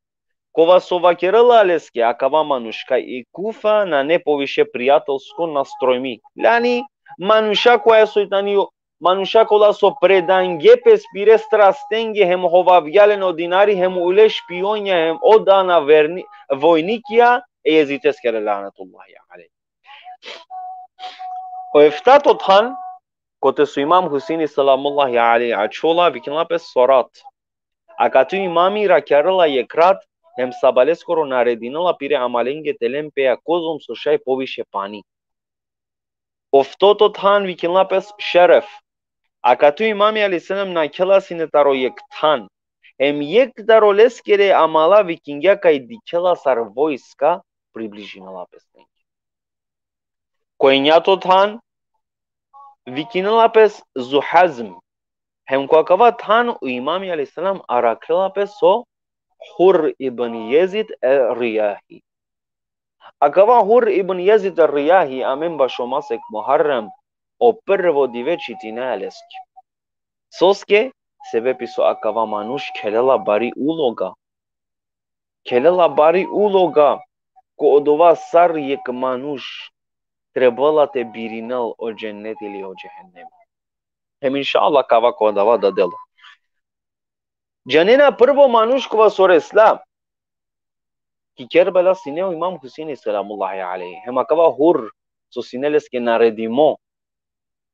kova so vakerela leske akava manuš kaj i Kufa nane poviše prijateljsko nastrojmi. Lani manuša koja so i tani, manuša kola so predange pes pire strastenge hem hovavgja len o dinari hem ule špionja hem odana verni-, vojnikija e Jeziteskere lanetullahi alejhi. O eftato than, kote so Imam Huseini selamullahi alejhi ačhola, vikinela pes Sorat. Akato Imami rakjarela jekh rat, hem sabaleskoro naredinela pire amalenge te len peja kozom so šaj poviše pani. Oftoto than vikinela pes Šeref. Akato Imami alejhi selam nakhela sine taro jekh than. Hem jekh taro leskere amala vikingja kaj dikhela sar vojska približinela pes lenge. Ko enjato than vikinela pes Zuhazm. Hem ko akava than o Imami alejhi selam arakhela pes o Hur ibn Jezid e Rijahi. Akava Hur ibn Jezid e Rijahi amen bašo masek Muharrem o prvo dive čitinaja leske. Soske? Sebepi so akava manuš khelela bari uloga. Khelela bari uloga ko odova sar jekh manuš trebela te birinel o džennet ili o džehennem. Hem inšallah ka ava ko adava da delo. Džanena, prvo manuš kova so resla ki Kerbela sine o Imam Huseini selamullahi alejhi. Hem akava Hur so sine leske naredimo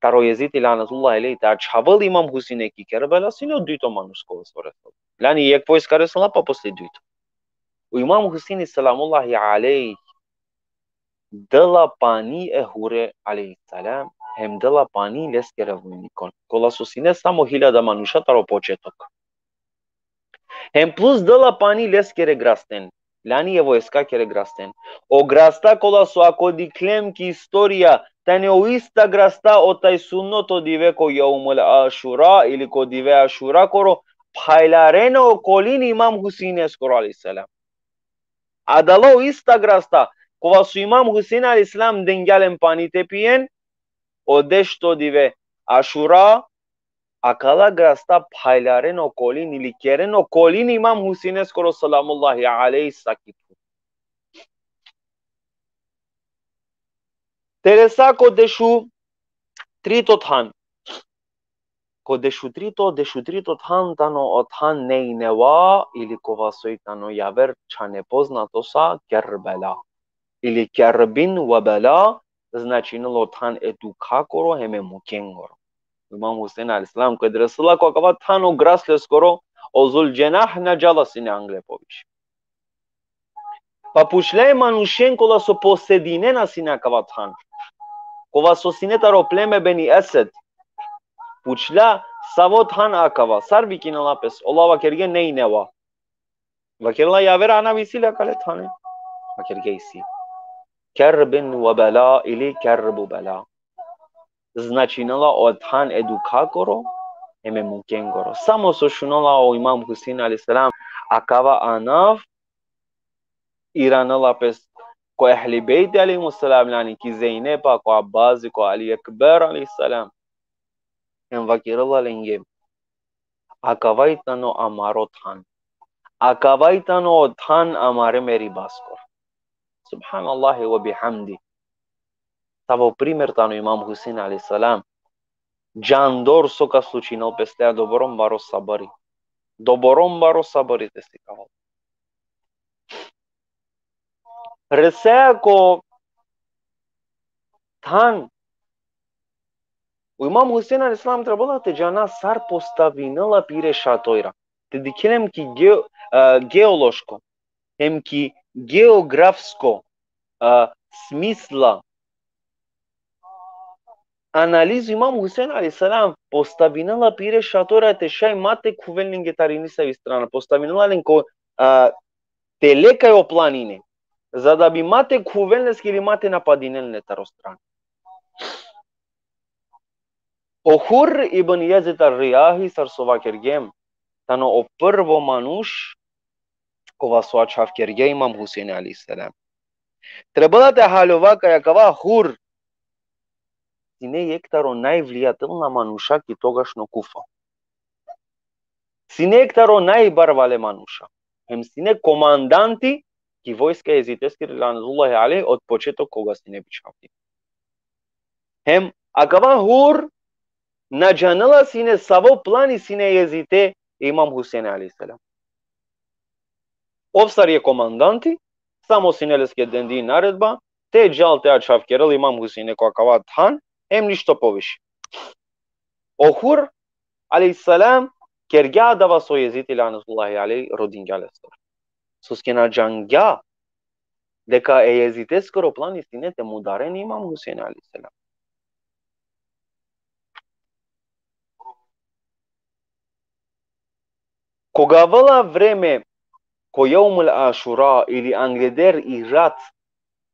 taro Jezidi lanetullahi alejhi te ačhavel Imam Huseine ki Kerbela, sine o dujto manuš kova so resla. Lani jekh vojska resla, pa posle dujto. O Imam Huseini selamullahi alejhi dela pani e Hure alejhi selam, hem dela pani leskere vojnikon, kola so sine samo hiljada manuša taro početok. Hem plus dela pani leskere grasten. Lani e vojskakere grasten. O grasta kola so ako dikhlem ki istorija, tane o ista grasta o tajsunoto dive ko Jaumul Ašura ili ko dive Ašurakoro, phajlarena okolini Imam Huseineskoro alejhi selam. Adala o ista grasta, kova so Imam Husein alejhi selam dengja len pani te pijen, o dešto dive Ašura, akala grasta phajlarena okolini ili kerena okolini Imam Huseineskoro selamullahi alejhi saki put. Te resa ko dešutrito than. Ko dešutrito, dešutrito than tano o than Nejneva, ili kova soj tano javer čhane poznato sa Kerbela. Ili Kerbin ve Bela, značinela o than e dukhakoro hem e mukengoro. Imam Husein alejhi selam ked resela ko akava than, o gras leskoro, o Zul Dženah na džala sine angle poviše. Pa pučla e manušen kola so posedinena sine akava than, kova so sine taro pleme Beni Esed. Pučla: savo than akava? Sar vikinela pes? Ola vakerge: Nejneva. Vakerela: Javer, anav isi le akale thane. Vakergja: Isi. Kerbin ve bela ili kerbu bela. Značinela o than e dukhakoro, em e mukengoro. Samo so šunela o Imam Husein alejhi selam akava anav, iranela pes ko Ehli Bejti alejhimu selam, jani ki Zejnepa, ko Abasi, ko Ali Ekber alejhi selam. Em vakerela lenge: Akava i tano amaro than. Akava i tano o than amare meribaskoro. Subhanallahi ve bihamdi. Savo primer tano Imam Husein alejhi selam. Džandor so ka slučinel pes te, dobor o baro sabri. Dobor o baro sabri te sikavel. Resea ko than. O Imam Husein alejhi selam trebela te džana sar postavinela pire šatora. Te dikhen em ki ge-, a, geološko, em ki geografsko, a, smisla. Analiz Imam Husein alejhi selam postavinela pire šatora te šaj ma te khuven lenge tari nisavi strana. Postavinela len ko, a, tele kaj o planine. Za da bi ma te khuven leske ili ma te napadinen le taro strana. O Hur ibn Jezid ar-Rijahi, sar so vakergjem, tano o prvo manuš kova so ačhavkergja Imam Husein alejhi selam. Trebela te haljova kaj akava Hur sine jekh taro najvlijatelna manuša ki togašno Kufa. Sine jekh taro najbarvale manuša. Hem sine komandanti ki vojska e Jeziteskiri lanetullahi alejh od početok koga sine bičhavdi. Hem akava Hur na džanela sine savo plani sine e Jezite e Imam Husein alejhi selam. Ov sar jekh komandanti, samo sine leske dendi naredba te džal te ačhavkerel Imam Huseine ko akava than, em ništo poviše. O Hur alejhi selam kergja adava so Jeziti lanetullahi alejh rodingja lestar. Soske na džangja deka e Jeziteskoro plani sine te mudaren Imam Husein alejhi selam. Koga avela vreme ko Jevmul Ašura ili angleder i rat,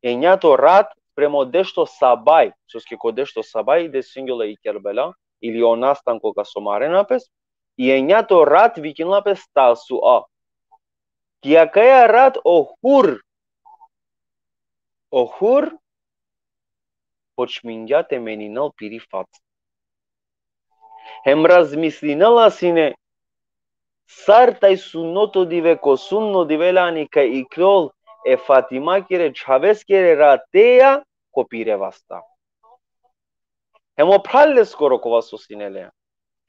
enjato rat spremo dešto sabaj, soske ko dešto sabaj desingjola i Kerbela, ili o nastanko ka so marena pes, i enjato rat vikinela pes Tasua. Ki akaja rat o Hur, o Hur počmingja te meninel piri faca. Hem razmislinela sine sar taj sudnoto dive, ko sudno dive lani ka iklol e Fatimakere čhaveskere rateja ko pire vasta. Hem o phral leskoro kova so sine le,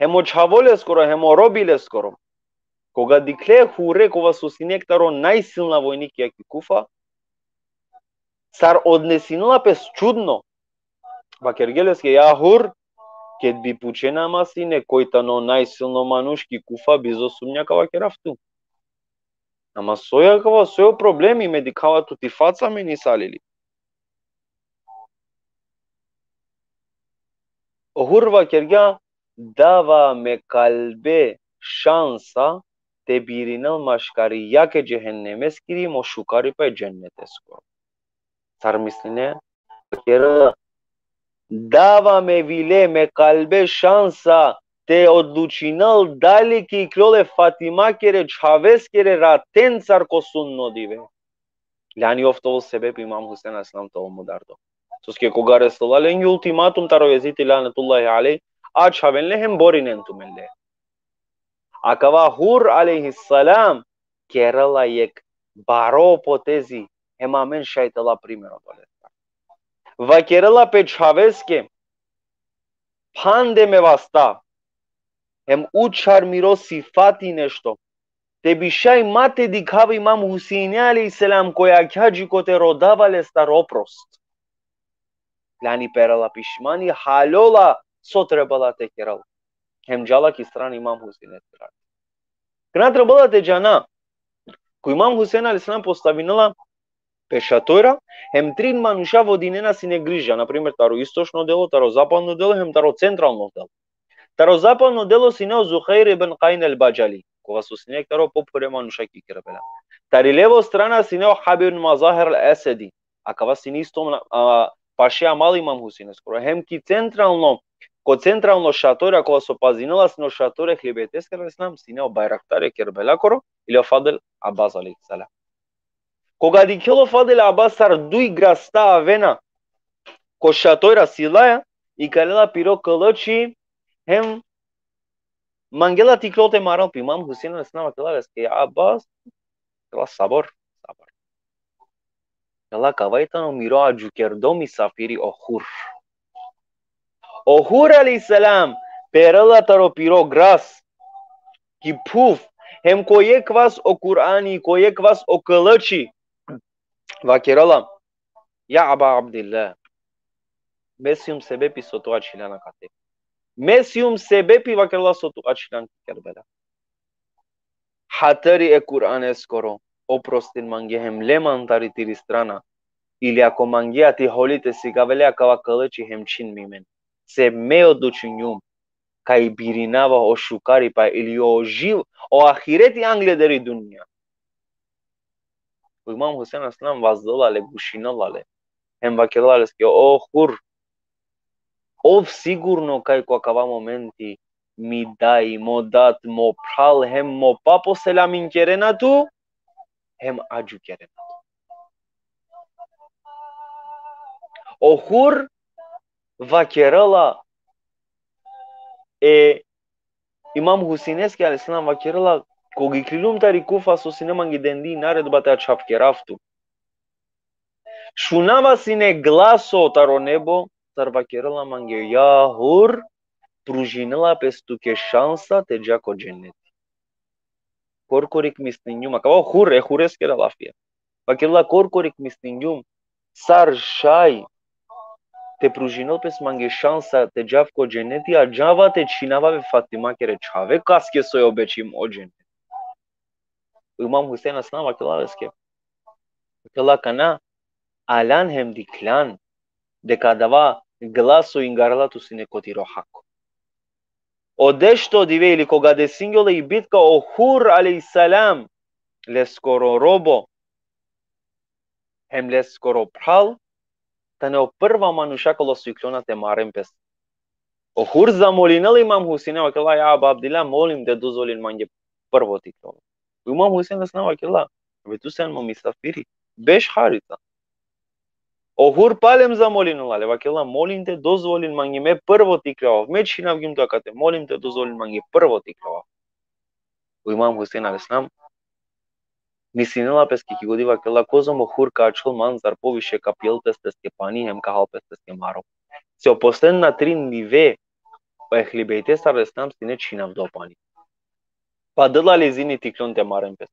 hem o čhavo leskoro, hem o robi leskoro, koga dikhle Hure kova so sine jekh taro najsilna vojnikija ki Kufa, sar odnesinela pes čudno. Vakergje leske: Ja Hur, ked bi pučena ma sine koj tano najsilno manuš ki Kufa, bizo sumnja ka vakerav tu. Ama soj akava, soj o problemi, me dikhava tu ti faca me nisali li. O Hur vakergja: Dava me kalbe šansa te birinel maškari jag e džehennemeskiri mo šukaripa e dženneteskoro. Sar misline? Vakerela: Dava me vile, me kalbe šansa te odlučinel dali ki iklol e Fatimakere čhaveskere ratencar ko sudno dive. Lani ov te ovel sebepi Imam Husein alejhi selam te ovel mudardo. Soske koga resela lenge ultimatum taro Jeziti lanetullahi alejh, ačhaven le hem borinen tumen le. Akava Hur alejhi selam kerela jekh baro potezi, hem amen šaj te la primer odolestar. Vakerela pe čhaveske: Phande me vasta, hem učhar miro sifati nešto, te bi šaj ma te dikhav Imam Huseine alejhi selam, koja kja dži kote rodava lestar oprost. Lani perela pišmani, haljola so trebela te kerel. Hem džala ki strana Imam Huseine. Kana trebela te džana, ko Imam Husein alejhi selam postavinela pe šatora, hem trin manuša vodinena sine griža, na primer, taro istočno delo, taro zapadno delo, hem taro centralno delo. Taro zapadno delo sine o Zuhejr ibn Kajn el-Badžali, koga so sine taro popure manuša ki Kerbela. Tari levo strana sine o Habib ibn Mazahir al-Esedi, akava sine isto na-, a, paše amali Imam Husineskoro. Hem ki centralno, ko centralno šatorja, koga so pazinela sine o šatorja Ehli Bejteskoro alejhi selam, sine o bajraktar e Kerbelakoro, ili o Fadl Abbas alejhi selam. Koga dikhela o Fadl Abbas sar duj grasta avena ko šatorja silaja, ikalela piro kalači, hem mangela te ikljol te marel pe. Imam Husein alejhi selam vakela leske: Ja Abbas, vakela, sabor, sabor. Vakela: Kava i tano miro adžukerdo misafiri, o Hur. O Hur alejhi selam perela taro piro gras ki phuv, hem ko jekh vas o Kur'ani, ko jekh vas o kalači, vakerela: Ja Aba Abdillah, me sijum sebepi so tu ačhilan akate. Me sijum sebepi, vakerela, so tu ačhilan ki Kerbela. Hatari e Kur'aneskoro, oprostin mange hem le man tari tiri strana, ili ako mangea te holi te sikave le akava kalači hem čhin mi men. Se me odlučinjum kaj birinava o šukaripa ili o živ, o ahireti angleder i dunja. O Imam Husein alejhi selam vazdela le, gušinela le. Hem vakerela leske: O Hur, ov sigurno kaj ko akava momenti mi daj, mo dat, mo phral, hem mo papo selaminkerena tu, hem adžukerena tu. O Hur vakerela e Imam Huseineske alejhi selam, vakerela: Koga iklilum tari Kufa, so sine mange dendi naredba te ačhavkerav tu, šunava sine glaso taro nebo, sar vakerela mange: Ja Hur, pružinela pes tuke šansa te dža ko dženeti. Korkorik mislingjum, akava o Hur, e Hureskere lafija. Vakerela: Korkorik mislingjum sar šaj te pružinel pes mange šansa te džav ko dženeti, a džava te čhinava e Fatimakere čhave, kaske soj obećim o dženeti. O Imam Husein alejhi selam vakerela leske: Vakerela: Kana, aljan hem dikhlan deka adava glaso ingarela tu sine ko tiro hako. O dešto dive ili koga desingjole i bitka, o Hur alejhi selam, leskoro robo hem leskoro phral, tane o prva manuša kola so ikljona te maren pes. O Hur zamolinela Imam Huseine, vakerela: Ja Aba Abdillah, molim te dozvolin mange prvo te ikljol. O Imam Husein alejhi selam vakerela: Abe, tu sian mo misafiri, beš harica. O Hur palem zamolinela le, vakerela: Molim te dozvolin mange me prvo te ikljavav. Me čhinavgjum tu akate, molim te dozvolin mange prvo te ikljavav. O Imam Husein alejhi selam mislinela peske ki godi, vakerela: Kozom o Hur ka ačhol mancar poviše, ka pijel pes leske pani hem ka hal pes leske maro. Se o posledna trin dive o Ehli Bejtestar alejhi selam sine čhinavdo pani. Pa dela le izini te ikljon te maren pes.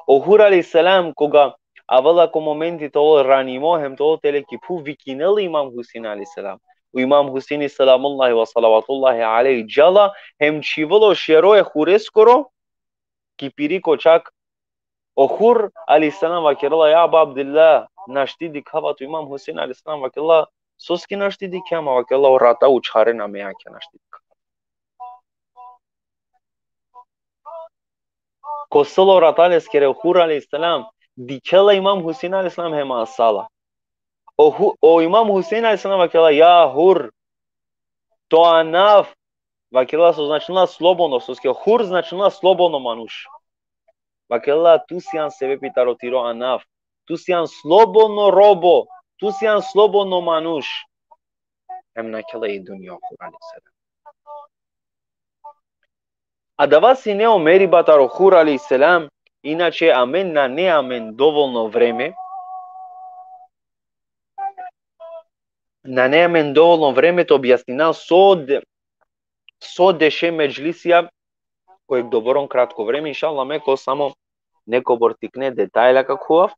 O Hur alejhi selam, koga avela ko momenti te ol ranimo hem te ol tele ki phuv, vikinela Imam Husein alejhi selam. O Imam Huseini selamullahi ve salavatullahi alejhi džala hem čhivela o šero e Hureskoro ki piri kočak. O Hur alejhi selam vakerela: Ja Aba Abdillah, našti dikhava tu. Imam Husein alejhi selam vakerela: Soske našti dikhea ma? Vakerela: O rata učharena, me akija našti dikhava. Kosela o rata leskere, o Hur alejhi selam dikhela Imam Husein alejhi selam hem asala. O, Hu-, o Imam Husein alejhi selam vakerela: Ja Hur, to anav, vakerela, so značinela slobodno, soske Hur značinela slobodno manuš. Vakerela: Tu sian sebepi taro tiro anav, tu sian slobodno robo, tu sian slobodno manuš. Hem nakhela i dunja o Hur alejhi selam. Adava sine o meriba taro Hur alejhi selam, inače amen nane amen dovolno vreme, nane amen dovolno vreme te objasnina so de-, so deše medžlisija, ko jekh doboron kratko vreme, inšallah, me ko samo nekobor tikne detajla ka khuvav,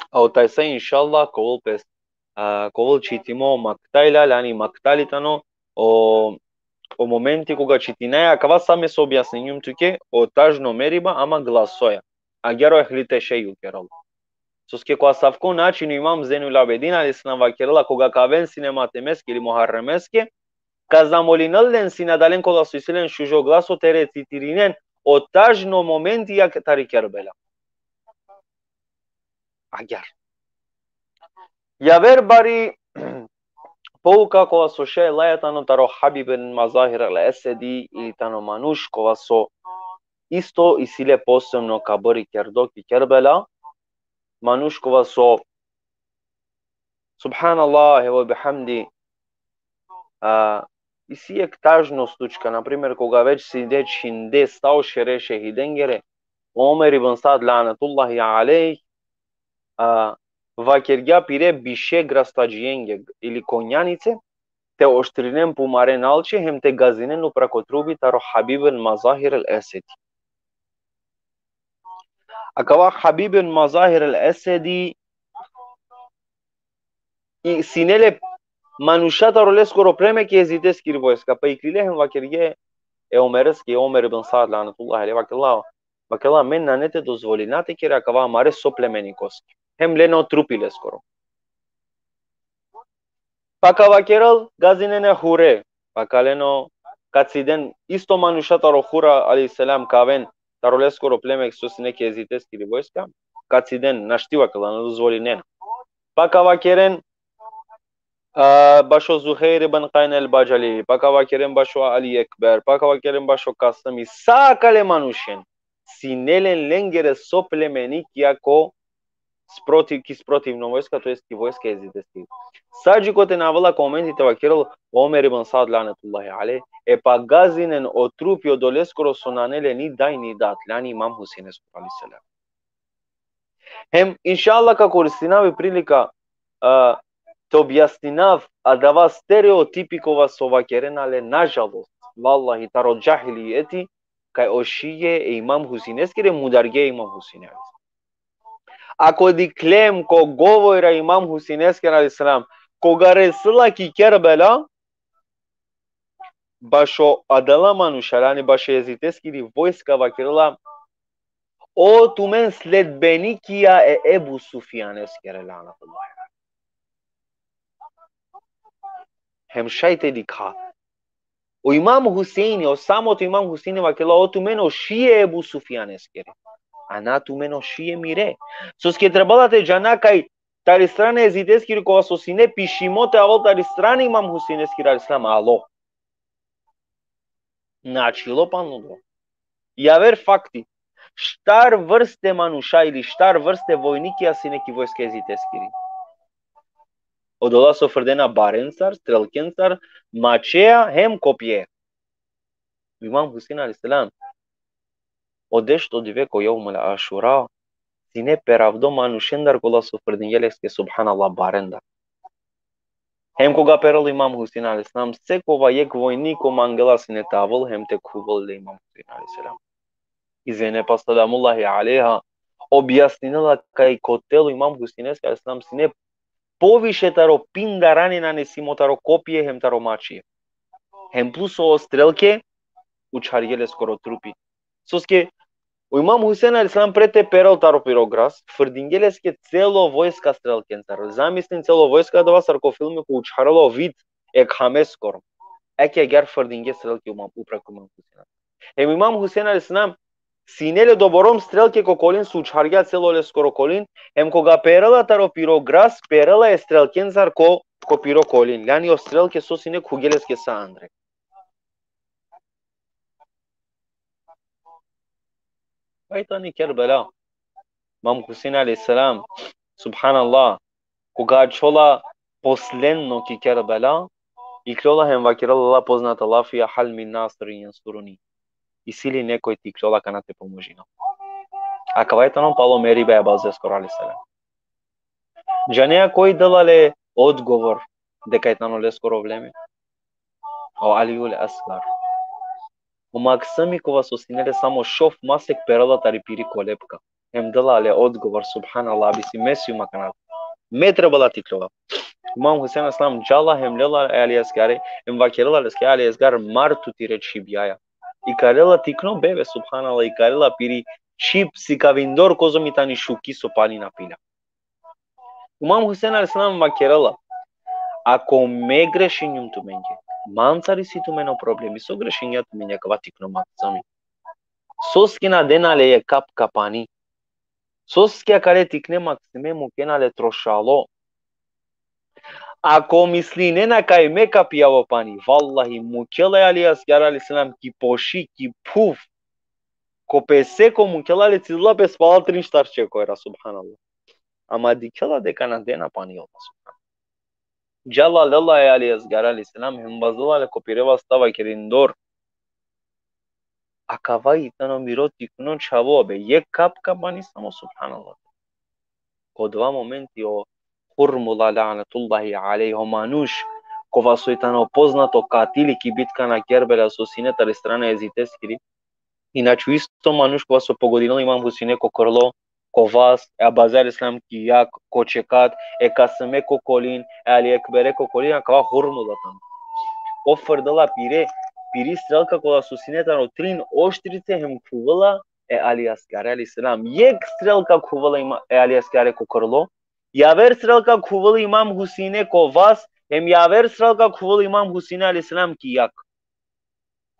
a o tajsa, inšallah, ka ovel pes, a, ka ovel čitimo maktajla, lani maktali tano, o, o momenti koga čitinaja, akava sa me so objasningjum tuke, o tažno meriba, ama glasoja. Agjaar o Ehli Tešejju kerela. Soske ko asavko način o Imam Zejnul Abidin alejhi selam vakerela, koga ka aven sine matemeske ili muharremeske, ka zamolinel len sine adalen kola so isi len šužo glaso te recitirinen o tažno momentija tari Kerbela. Agjar. Javer bari pouka kova so šaj laja tano taro Habib ibn Mazahir al-Esedi, ili tano manuš kova so isto isi le posebno kabori kerdo ki Kerbela, manuš kova so, subhanallah ve bihamdi, a, isi jek tažno slučka, na primer, koga već sine čhinde sa o šere šehidengere, Omer ibn Sad lanetullahi alejh, a, vakergja pire biše grastadžijenge ili konjanice, te oštrinen pumare nalče, hem te gazinen upra ko trupi taro Habib ibn Mazahir al-Esedi. Akava Habib ibn Mazahir al-Esedi i sine le manuša taro leskoro pleme ki Jezideskiri vojska, pa iklile hem vakerge e Omereske, e Omer ibn Sad lanetullahi alejh, vakerela, vakerela: amen nane te dozvolina te kera akava amare soplemenikoske. Hem lena o trupi leskoro. Pa ka vakerel, gazinena e Hure. Pa ka len o, ka ciden isto manuša taro Hura alejhi selam, ka aven taro leskoro pleme so sine ki Jezideskiri vojska. Ka ciden, našti, vakerela, na dozvolinena. Pa ka vakeren, a, bašo Zuhejr ibn Kajn el-Badžali, pa ka vakeren bašo Ali Ekber, pa ka vakeren bašo Kasimi, sa akale manušen sine len lengere soplemenikija ko sprotiv, ki sprotivno vojska, to jest ki vojska e Jezideskiri. Sa dži kote na avela ko momenti te vakerel Omer ibn Sad lanetullahi alejh, e pa gazinen o trupi odoleskoro so nane le ni daj ni dat, lani Imam Husejneskoro alejhi selam. Hem, inšallah, ka koristinav i prilika, a, te objasninav adava stereotipi kova so vakerena le, nažalost, vallahi, taro džahilijeti, kaj o šije e Imam Husejneskere mudarge e Imam Husejne alejhi selam. Ako dikhlem ko govora e Imam Husejneskere alejhi selam, koga resela ki Kerbela, bašo adala manuša, lani bašo Jezideskiri vojska vakerela: o tumen sledbenikija e Ebu Sufjaneskere, lanetullahi. Hem šaj te dikha. O Imam Husejni, o samoto Imam Husejni vakerela: o tumen o šije e Ebu Sufjaneskere, a na tumen o šije mire. Soske trebela te džana kaj tari strana e Jezideskiri, kova so sine pišimo te avel tari strana e Imam Husejneskiri alejhi selam, alo. Na ačhilo panda odova. Javer fakti. Štar vrste manuša ili štar vrste vojnikija sine ki vojska e Jezideskiri. Odola so frdena barencar, strelkencar, mačeja hem kopje. Imam Husein alejhi selam, o dešto dive ko Jevmul Ašura, sine peravdo manušendar kola so frdingje leske, subhanallah, barendar. Hem koga perel Imam Husein alejhi selam, sekova jek vojniko mangela sine te avel hem te khuvel le Imam Husein alejhi selam. I Zejnepa selamullahi alejha objasninela kaj ko telo Imam Huseineske alejhi selam sine poviše taro pinda rane nanesimo taro kopje hem taro mačje. Hem plus o strelke učhargje leskoro trupi. Soske o Imam Husein alejhi selam pred te perel taro piro gras, frdingje leske celo vojska strelkencar. Zamislin celo vojska, adava sar ko filmi ko učharela o vid e khameskoro. Eke agjar frdingje strelke Imam, upra ko Imam Husein. Hem Imam Husein alejhi selam sine le doborom strelke ko kolin, so učhargja celo leskoro kolin, hem koga perela taro piro gras, perela e strelkencar ko, ko piro kolin. Lani o strelke so sine khugje leske sa andre. Kaj tani Kerbela. Imam Husein alejhi selam, subhanallah, koga ačhola posledno ki Kerbela, ikljola hem vakerela la poznata lafija: hal min nasirin jensuruni. Isi li nekoj te ikljola akana te pomožinel? Akava i tano palo meriba e Abazeskoro alejhi selam. Džanea koj dela le odgovor deka i tano leskoro vreme? O Aliul Asgar. O Maksumi kova so sine le samo šov masek, perela tari piri kolepka. Hem dela le odgovor, subhanallah, abisi me sijum akana. Me trebela te ikljovav. Imam Husein alejhi selam džala hem lela e Ali Asgare, hem vakerela leske: Ali Asgar, mar tu tire čhibjaja. Ikarela tikno bebe, subhanallah, ikarela piri čhib sikavindor, kozom i tani šuki so palina pila. Imam Husein alejhi selam vakerela: ako me grešinjum tumenge, mancar isi tumen o problemi, so grešingja tumenge akava tikno Maksumi? Soske na dena le jekh kapka pani? Soske akale tikne maksime mukena le trošalo? Ako mislinena kaj me ka pijava pani, vallahi, mukela e Ali Asgare alejhi selam ki poši, ki phuv, ko pese ko mukela le, cidela pes palal trin štar čekojra, subhanallah. Ama dikhela deka na dena pani ola, subhanallah. Džala lela e Ali Asgare alejhi selam, hem vazdela le ko pire vasta, vakerindor: Akava i tano miro tikno čhavo, be, jekh kapka pani samo, subhanallah. Ko dova momenti o Hurmula, lanetullahi alejhi, o manuš kova soj tano poznato katili ki bitka na Kerbela so sine tari strana e Jeziteskiri, inače isto manuš kova so pogodinela Imam Husine ko krlo, ko vas, e Abaze alejhi selam ki jak, ko čekat, e Kasime ko kolin, e Ali Ekbere ko kolin, akava Hurmula tano. Ov frdela pire, piri strelka kola so sine tano trin oštrice hem khuvela e Ali Asgare alejhi selam. Jekh strelka khuvela ima-, e Ali Asgare ko krlo, javer strelka khuvela Imam Husine ko vas, hem javer strelka khuvela Imam Husine alejhi selam ki jak.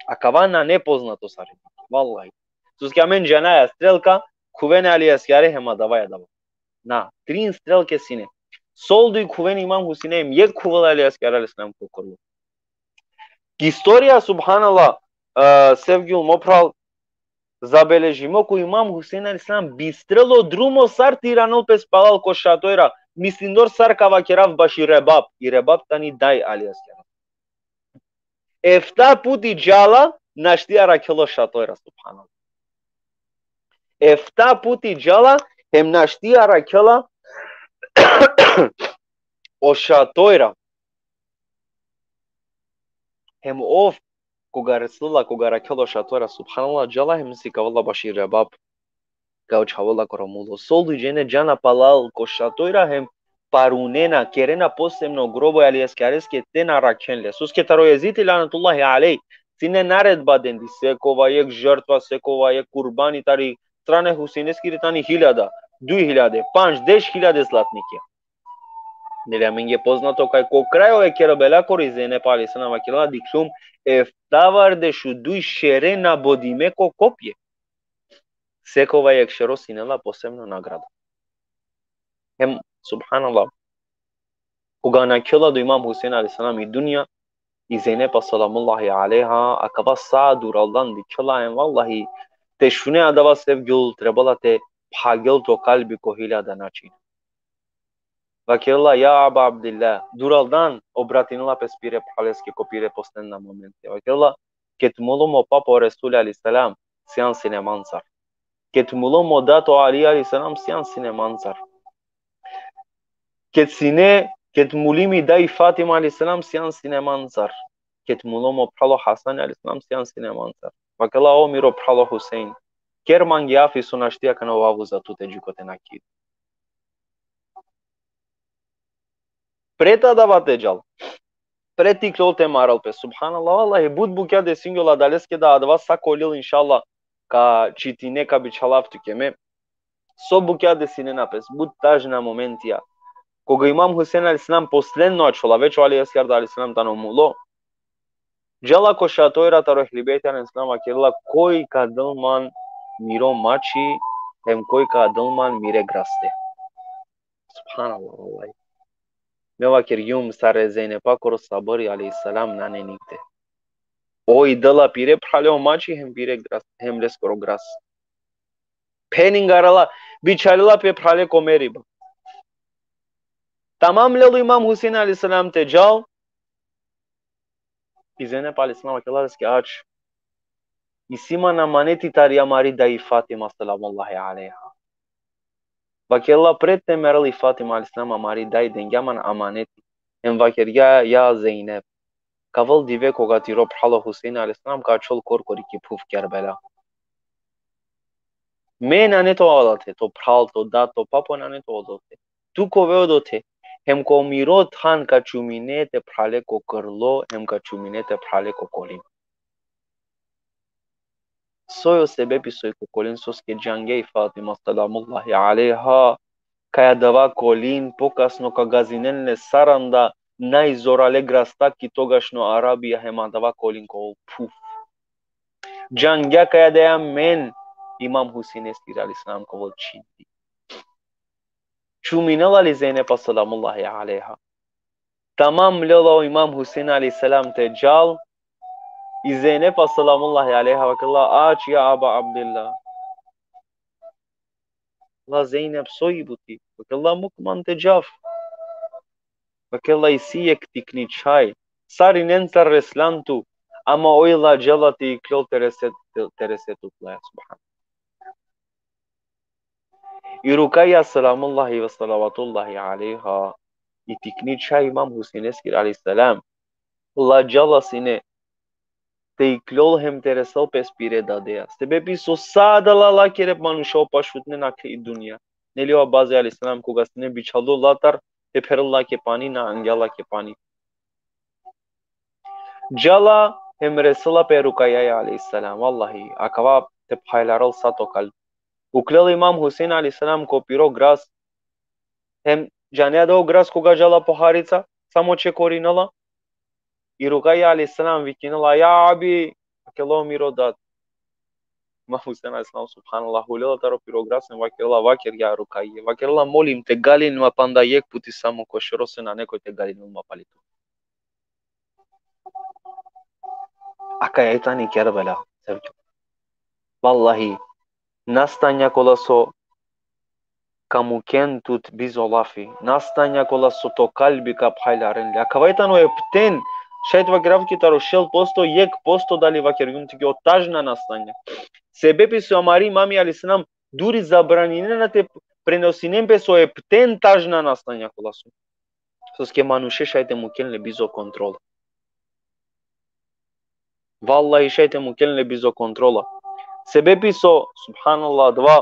Akava nane poznato sar, vallahi. Soske amen džanaja, strelka khuvena e Ali Asgare hem adava, adava. Na, trin strelke sine. Solduj khuvena Imam Husine hem jekh khuvela e Ali Asgare alejhi selam ko krlo. Ki istorija, subhanallah, e, sevgjul mo phral, zabeležimo kaj Imam Husein alejhi selam bistrela o drumo sar te iranel pes palal ko šatojra, mislindor sar ka vakerav baši Rebab. I Rebab tani daj e Ali Asgare. Efta puti džala, našti arakhela o šatojra, subhanallah. Efta puti džala, hem našti arakhela o šatojra. Hem ov, koga resela, koga arakhela o šatojra, subhanallah, džala hem sikavela baši Rebab kaj o čhavo lakoro mulo. Solduj džene džana palal ko šatojra hem parunena, kerena posebno grobo e Ali Asgareske te na arakhen le. Soske taro Jeziti, lanetullahi alejh, sine naredba dendi, sekova jekh žrtva, sekova jekh kurbani tari strana e Huseineskiri tani hiljada, duj hiljade, pandž, deš hiljade zlatnikija. Neli amenge poznato kaj ko krajo e Kerbelakoro i Zejnepa alejhi selam vakerela: Dikhlum eftavardeš u duj šere nabodime ko kopje. Sekova jekh šero sine la posebno nagrada. Hem, subhanallah, koga nakhela do Imam Husein alejhi selam i dunja, i Zejnepa selamullahi alejha, akava sa duraldan dikhela, hem vallahi, te šune adava, sevgjul, trebela te phagel to kalbi ko hiljada način. Vakerela: Ja Aba Abdillah, duraldan obratinela pes pire phraleske ko pire posledna momente. Vakerela: Ked mulo mo papo Resul alejhi selam, sian sine mancar. Ked mulo mo dato Ali alejhi selam, sian sine mancar. Ked sine, ked muli mi daj Fatima alejhi selam, sian sine mancar. Ked mulo mo phralo Hasan alejhi selam, sian sine mancar. Vakerela: O miro phralo Husein, ker mange afi so našti akana o vavu za tute dži kote nakhi. Pred adava te džal, pred te iklol te marel pes. Subhanallah, vallahi, but bukja desingjola, adaleske da adava sa kolil, inšallah, ka čitine, ka bičhalav tuke me. So bukja desinena pes, but tažna momentija. Koga Imam Husein alejhi selam posledno ačhola, već o Ali Asgar alejhi selam tano mulo, džala ko šatojra taro Ehli Bejt alejhi selam, vakerela: Koj ka del man miro mači, hem koj ka del man mire graste. Subhanallah, vallahi. Me vakergjum sar e Zejnepakoro sabri alejhi selam nane nigde. Oj dela pire phrale o mači hem pire gras, hem leskoro gras. Pheningarela, bičhalela pe phrale ko meriba. Tamam lelo Imam Husein alejhi selam te džal, i Zejnep alejhi selam vakerela leske: Ač, isi man amaneti tari amari daj Fatima selamullahi alejha. Vakerela: Pred te merel i Fatima alejhi selam, amari daj dengja man amaneti. Hem vakergja: Ja Zejnep, ka avel dive koga tiro phralo Husein alejhi selam ka ačhol korkori ki phuv Kerbela. Me nane te ov odote, to phral, to dad, to papo nane te ov odote. Tu ka ove odote, hem ko miro than ka čumine te phrale ko krlo, hem ka čumine te phrale ko kolin. Soj o sebepi soj ko kolin? Soske džangja i Fatima selamullahi alejha kaj adava kolin pokasno ka gazinen le saranda najzorale grasta ki togašno Arabija, hem adava kolin ka ol phuv. Džangja kaj adaja men Imam Husineskiri alejhi selam ka ovel čhindi. Čuminela li Zejnepa selamullahi alejha. Tamam lela o Imam Husein alejhi selam te džal, i Zejnepa selamullahi alejha vakerela: Ač, ja Aba Abdillah. La Zejnep, so i buti? Vakerela: Muk man te džav. Vakerela: Isi jekh tikni čhaj, sarinencar reslan tu, ama oj ladžala te iklol te rese, te rese tuklaja, subhan. I Rukaja selamullahi ve salavatullahi alejha, i tikni čhaj Imam Husineskiri alejhi selam, ladžala sine te iklol hem te resel pes pire dadeja. Sebepi so sa adala lakere manuša o pašutne na ki dunja. Neli o Abazi alejhi selam koga sine bičhaldo latar, te pherel lake pani, na angja lake pani. Džala hem resela pe Rukajaja alejhi selam. Vallahi, akava te phajlarel sa to kalb. Uklela Imam Husein alejhi selam ko piro gras, hem džanea da o gras koga džala po harica, samo čekorinela. I Rukaja alejhi selam vikinela: Ja Abi, akelo miro dad. Imam Husein alejhi selam, subhanallah, hulela taro piro gras hem vakerela: Vaker, ja Rukaje. Vakerela: Molim te, galin ma panda jekh puti samo ko šero, se nane koj te galinel ma pali tu. Akaja i tani Kerbela, sevgili. Vallahi, nastanja kola so ka muken tut bizo lafi, nastanja kola so to kalbi ka phajlaren le. Akava i tano epten, šaj te vakerav ki taro šel posto, jekh posto dali vakergjum tuke, o tažna nastanja. Sebepi so amari Imami alejhi selam duri zabraninena te prenosinen pes o epten tažna nastanja kola so. Soske manuše šaj te muken le bizo kontrola. Vallahi, šaj te muken le bizo kontrola. Sebepi so, subhanallah, adava,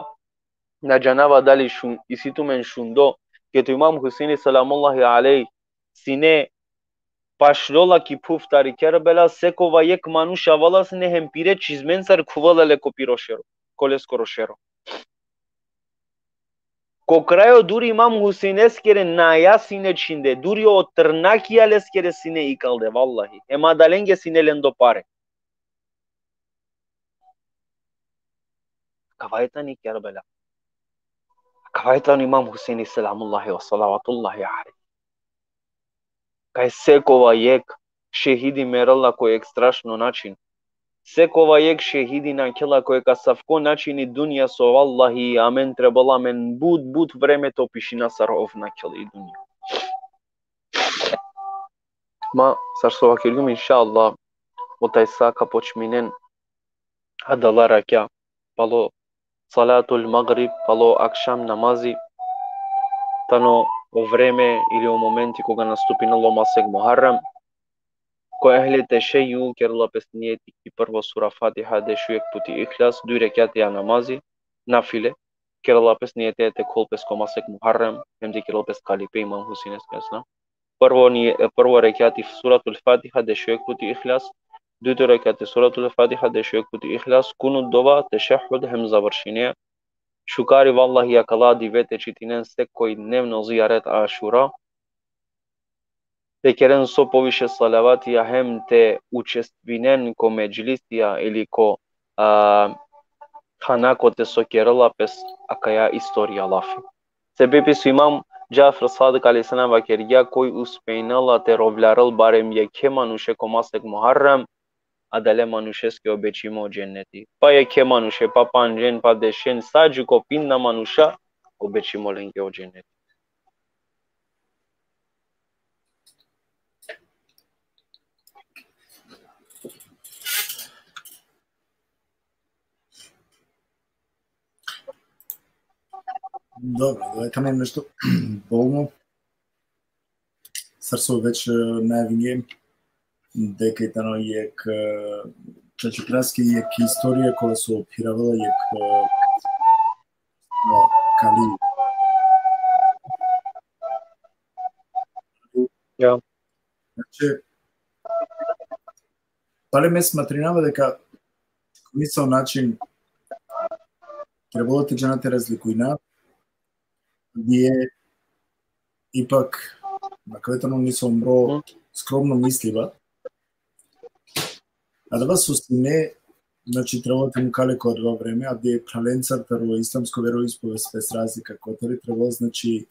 na džanava dali šun, isi tumen šundo, ked o Imam Huseini selamullahi alejh sine pašljola ki phuv tari Kerbela, sekova jekh manuš avela sine hem pire čizmencar khuvela le ko piro šero, ko leskoro šero. Ko krajo duri Imam Huseineskere naja sine čhinde, duri o trnakija leskere sine ikalde, vallahi. Hem adalenge sine lendo pare. Akava i tani Kerbela. Akava i tano Imam Huseini selamullahi ve salavatullahi alejh. Kaj sekova jekh šehidi merela ko jekh strašno način. Sekova jekh šehidi nakhela ko jekh asavko način i dunja so, vallahi, amen trebela amen but, but vreme te opišina sar ov nakhela i dunja. Ma, sar so vakergjum, inšallah, o tajsa ka počminen adala rakja, palo salatul magrib, palo akšam namazi, tano o vreme ili o momenti koga nastupinela o masek Muharrem, ko ehli tešejju kerela pes nijeti ki prvo sura Fatiha, dešujek puti Ihlas, duj rekjatija namazi, nafile, kerela pes nijeti te khol pes ko masek Muharrem, hem te kerel pes kalipe Imam Huseineske alejhi selam. Prvo ni-, prvo rekjati suratul Fatiha, dešujek puti Ihlas, dujto rekjati suratul Fatiha, dešujek puti Ihlas, kunut dova, tešehhud hem završinea. Šukari, vallahi, akala dive te čitinen sekoj dnevno zijaret Ašura. Te keren so poviše salavatija hem te učestvinen ko medžlisija ili ko, a, hana kote so kerela pes akaja istorija lafi. Sebepi so Imam Džafer Sadik alejhi selam vakergja, koj uspejnela te rovljarel barem jekhe manuše ko masek Muharrem, adale manušeske obećimo o dženneti. Pa jekhe manuše, pa pandžen, pa dešen, sa dži ko pinda manuša, obećimo lenge o dženneti. Dobro, da je tamo nešto bolno. Sar so već, e, najavingjem, deka i tano jek, e, čačipraski jek istorija koja so phiravela jek, e, e, kali. Ja. Znači, pale me smatrinava deka ko nisavo način trebalo te džana te razlikujna, je ipak, makar tano nisavo mro, mhm, skromno misliba, adava so sine znači, trebalo te mukha le ko adava vreme, avdive phralencar taro islamsko veroispovest pes razlika kotar i, trebalo, znači,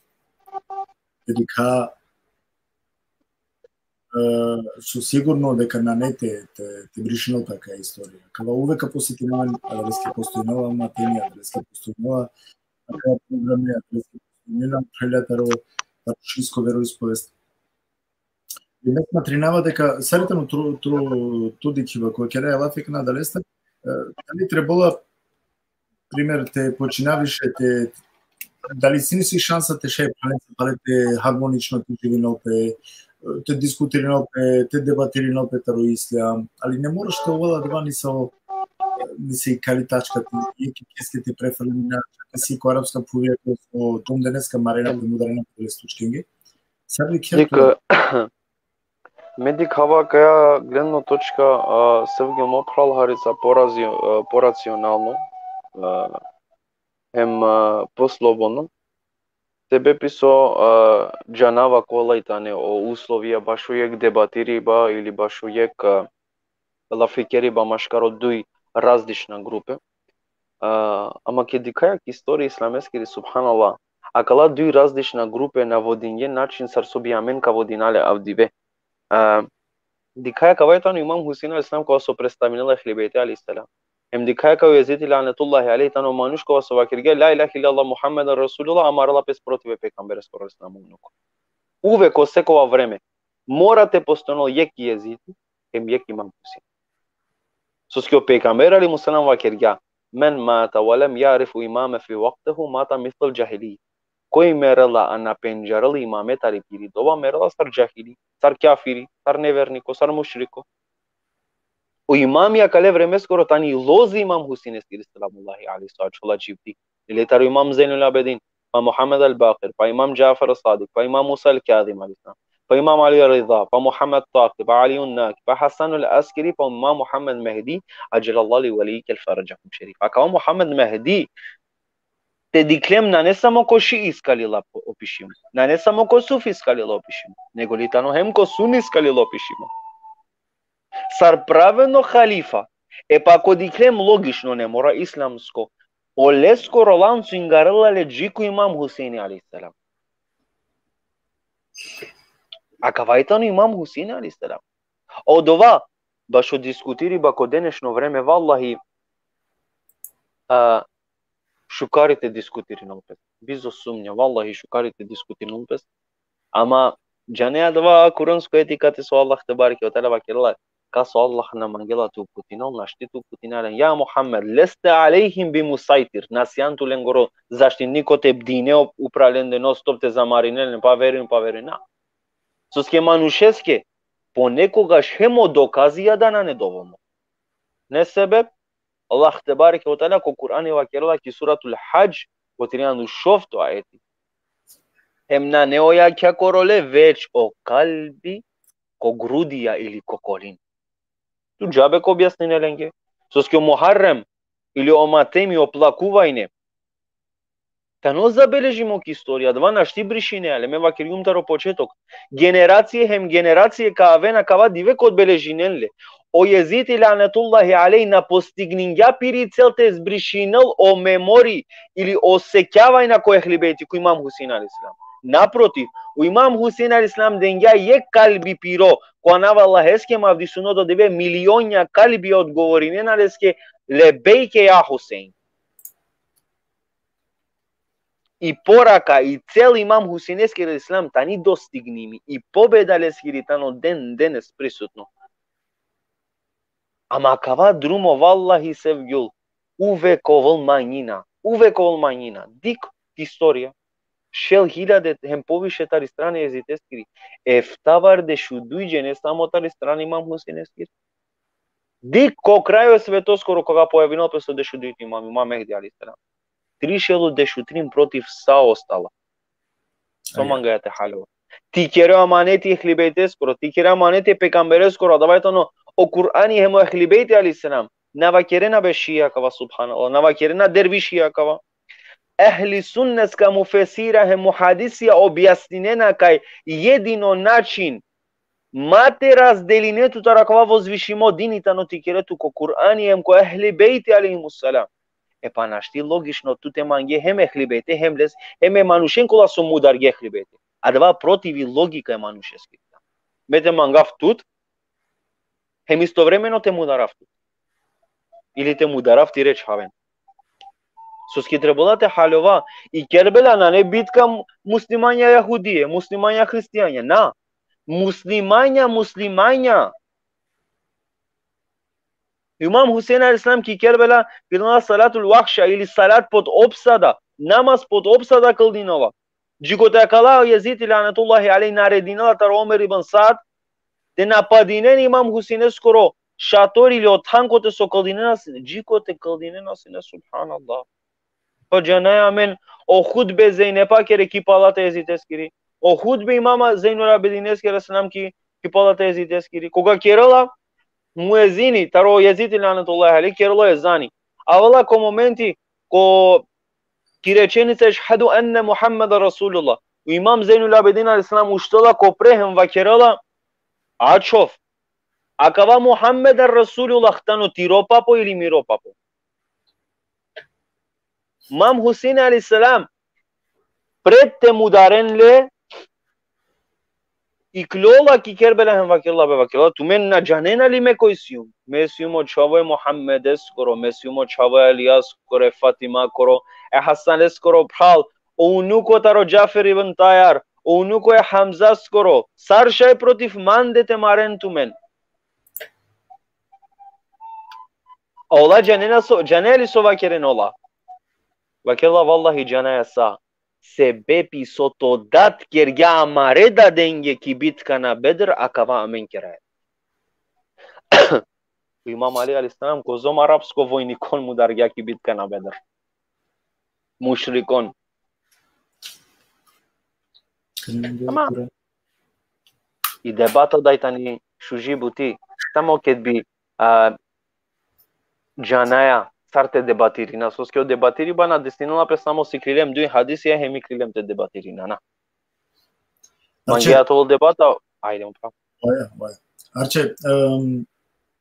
te dikha, e, so sigurno deka nane te, te, te brišinel pe akaja istorija. Kava uvek ka posetinava, adaleske postojnela, ama te ni adaleske postojnela, akaja programe, adaleske postojnela, phralja taro, taro šinsko veroispovest. I me smatrinava deka, sar i tano tro, tro, to dikhiba, ko keraja lafi akana adalestar, e, dali trebela, primer, te počinav više te, dali sine isi šansa te šaj phralence pale te harmonično te živinel pe, te diskutirinel pe, te debatirinel pe taro islam, ali ne moraš te ovel adava nisavo, nisavo kali tačka, te, jekh jekheske te preferirina, čak isi ko arapska phuvja, ko so dom deneska marena pe, mudarena pe le slučkenge. Sar dikhea Dik-, tu? Me dikhava akaja gledno točka, a, Sevgil, mo phral, hari sa porazi-, a, poracionalno, a, hem, a, poslobodno. Sebepi so, a, džanava kola i tane o uslovija bašo jekh debatiriba ili bašo jekh, a, lafikeriba maškaro duj različna grupe. A, ama ked dikhaja ki istorija islameskiri, subhanallah, akala duj različna grupe na vodingje način sar so bi amen ka vodina le avdive. A, dikhaja kava i tano Imam Husein alejhi selam, kova so predstavinela Ehli Bejti alejhi selam. Hem dikhaja kava o Jezidi lanetullahi alejhi tano manuš kova so vakergja la ilahe illallah Muhammeden Resulullah, ama marela pes protiv e pejgambereskoro alejhi selam unuko. Uvek, ko sekova vreme, mora te postojnel jekh Jezidi hem jekh Imam Husein. Soske o pejgamber alejhi selam vakergja: "Men mate ve lem ja'rif imame fi vaktihi, mate mislel džahili." Koj merela a na pendžarel imame tari piri dova, merela sar džahili, sar kafiri, sar neverniko, sar mušriko. O imami akale vremeskoro tani lozi Imam Huseineskiri selamullahi alejhi, so ačhola dživdi. Lele taro Imam Zejnul Abidin, pa Muhammed al-Bakir, pa Imam Džafer al-Sadik, pa Imam Musa al-Kazim alejhi selam, pa Imam Ali Rida, pa Muhammed Taqi, pa Ali Naki, pa Hasan al-Askeri, pa Imam Muhammed Mehdi, ađelallahu li velijike al-feređehum šerif. Akava Muhammed Mehdi, te dikhlem, nane samo ko šiiska lila po-, opišimo, nane samo ko sufiska lila opišimo, nego li tano hem ko suniska lila opišimo. Sar pravedno halifa, e pa ko dikhlem logično, ne mora islamsko, oleskoro lanco ingarela le dži ko Imam Huseini alejhi selam. Akava i tano Imam Huseini alejhi selam. Odova, bašo diskutiriba ko denešno vreme, vallahi, a, šukar i te diskutirinol pes. Bizo sumnja, vallahi, šukar i te diskutirinol pes. Ama džane adava kuransko ajeti kate so Allah tebareke ve teala vakerela, kas o Allah na mangela te uputinel, našti te uputinel len. Ja Muhammed, leste alejhim bi musajtir, na sian tu lengoro zaštitniko te bdine upral lende, non stop te zamarine len, pa verujin, pa verujin, na. Soske manušeske ponekogaš hem o dokazija da nane dovolno. Ne sebep, Allah tebareke ve teala ko Kur'ani vakerela ki suratul Hadž, ko trianda u šovto ajeti: Hem nane o jakha korole, već o kalbi ko grudija ili ko kolin. Tu džabe ka objasnine lenge. Soske o Muharrem ili o matemi, o plakuvajne, tano zabeležimo ki istorija, adava našti brišine le, me vakergjum taro početok. Generacije hem generacije ka aven, akava dive ka odbeležinen le. O Jezidi lanetullahi alejhi na postigningja piri cel te zbrišinel o memori ili o sekjavajna ko Ehli Bejti, ko Imam Husein alejhi selam. Naprotiv, o Imam Husein alejhi selam dengja jekh kalbi piro, ko anav Allaheske, em avdisutno dive milionja kalbi odgovorinena leske: Lebejke ja Husein. I poraka i cel Imam Huseineskiri alejhi selam tani dostignimi, i pobeda leskiri tano den denes prisutno. Ama kava drumo, vallahi, Sevgjul, uvek ovel manjina, uvek ovel manjina. Dik istorija, šel hiljade hem poviše tari strana Jezideskiri, eftavar dešuduj džene samo tari strana Imam Huseineskiri. Dik ko kraj o svetoskoro, koga pojavinol pes o dešudujto imam, Imam Mehdi alejhi selam. Trišel u dešutrin protiv sa ostala. So mangaja te halel? Ti kere amaneti Ehli Bejteskoro, ti kere amaneti pejgambereskoro, adava i tano o Kur'ani hem o Ehli Bejti alejhi selam. Na vakerena be šija akava, subhanallah, na vakerena derviši akava. Ehli sunneska mufesira hem muhadisija objasninena kaj jedino način Ma te razdeline tut taro akava vozvišimo dini tano te kere tut ko Kur'ani hem ko Ehli Bejti alejhimus selam. E pa našti logično tut te mange hem Ehli Bejti, hem les, hem e manušen kola so mudarge Ehli Bejti. Adava protivi logika e manušeske. Me te mangav tut, hem istovremeno te mudarav tut. Ili te mudarav tire čhaven. Soske trebela te haljova, i Kerbela nane bitka mu-, muslimanja jahudije, muslimanja hristijanja. Na. Muslimanja, muslimanja. Imam Husein alejhi selam ki Kerbela klanela salatul vahša ili salat pod opsada, namaz pod opsada klanela. Dži kote akala o Jezidi lanetullahi alejhi naredinela taro Omer ibn Saad te napadinen Imam Huseineskoro šator ili o than kote so klanena sine, dži kote klanena sine, subhanallah. Pa džanaja amen o hutbe Zejnepakere ki palata e Jezideskiri, o hutbe Imama Zejnul Abidineskere selam ki, ki palata e Jezideskiri. Koga kerela muezini, taro Jezidi lanetullahi alejhi, kerela ezani. Avela ko momenti, ko ki rečenica ešhedu enne Muhammeden Resulullah. O Imam Zejnul Abidin alejhi selam uštela ko pre hem vakerela, ačhov. Akava Muhammeden Resulullah tano tiro papo ili miro papo? Imam Husein alejhi selam, pred te mudaren le, iklola ki Kerbela hem vakerela, be vakerela, tumen na džanena li me koj sijum? Me sijum o čhavo e Muhammedeskoro, me sijum o čhavo e Alijaskoro, e Fatimakoro, e Hasaneskoro phral, o unuko taro Džafer ibn Tajar, o unuko e Hamzaskoro, sar šaj protiv mande te maren tumen? A ola džanena so, džanena li so vakerena ola? Vakerela, vallahi džanaja sa. Sebepi so to dad kergja amare dadenge ki bitka na Bedr, akava amen keraja. Imam Ali alejhi selam kozom arapsko vojnikon mudargja ki bitka na Bedr. Mušrikon. Ama i debata daj tani šuži buti. Samo ked bi, a, džanaja sar te debatirina, soske o debatiriba na destinela pe samo siklilem duj hadisija hem iklilem te debatirina, na. Znači, mangea te ovel debata, ajde, upravo. Vaja, vaja. Arče, em,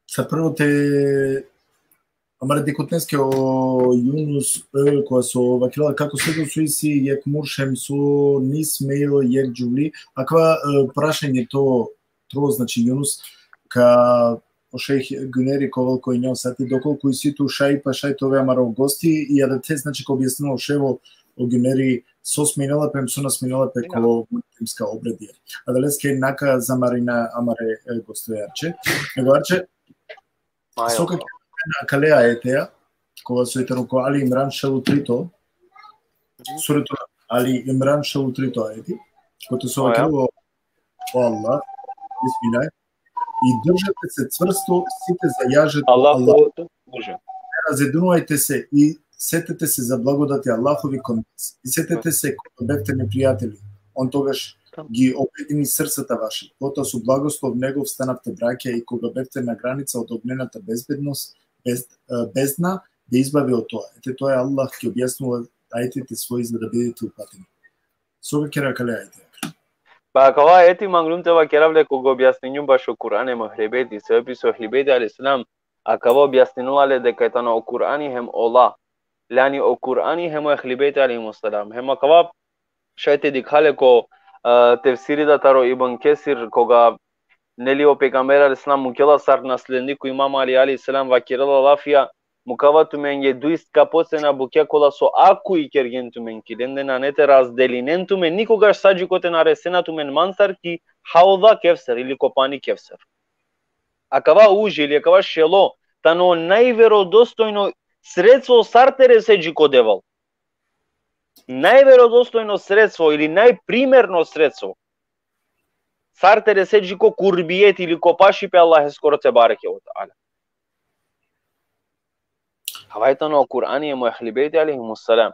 sa prvo te, amare dikhutneske o Junus, e, kova so vakerela, kako so isi jekh murš hem so nis mejlo jekh džuvli, akava, e, prašanje to tro, znači, Junus, ka o šejh Guneri ka ovel ko injal sati, dokolku isi tu šaj, pa šaj te ove amaro gosti, i adate, znači, ka objasnina o ševo o Guneri so sminela pe, so na sminela pe ko munatimska obredija. Adaleske na ka zamarina amare, e, gostojarče. Nego, Arče, so ka kera akale ajeteja, kova so i tano ko Ali Imran šel u trito, suretu Ali Imran šel u trito ajeti, kote so vakerela o Allah, bismillah, i držete se cvrsto, site za jažet o Allah. Може. Не разединувајте се и сетете се за благодати Аллахови кон вас. И сетете се кога бевте непријатели, он тогаш ги обедини срцата ваши. Потоа со благослов негов станавте браќа и кога бевте на граница од огнената безбедност, без, е, бездна, да избави од тоа. Ете, тоа е Аллах ќе објаснува ајетите своји за да бидете упатени. Со кера кале ајете. Pa akava ajeti manglum te vakerav le koga objasningjum bašo Kur'ani hem o Ehli Bejti, sebepi so Ehli Bejti alejhi selam, akava objasninela le deka tano o Kur'ani hem ola. Lani o Kur'ani hem o Ehli Bejti alejhimus selam. Hem akava šaj te dikha le ko, e, tefsiri da taro Ibn Kesir, koga neli o pejgamber alejhi selam mukela sar naslednik o Imam Ali alejhi selam, vakerela lafija, mukava tumenge duj skapocena bukja kola so aku ikergjen tumen ki lende, nane te razdelinen tumen nikogaš sa dži kote na resena tumen mansar ki Haudha Kevser ili ko pani Kevser. Akava uži ili akava šelo tano najverodostojno sredstvo sar te rese dži ko Devel. Najverodostojno sredstvo ili najprimerno sredstvo sar te rese dži ko kurbijet ili ko pašipe Allaheskoro tebareke ve teala. Akava tano o Kur'ani hem o Ehli Bejti alejhimus selam.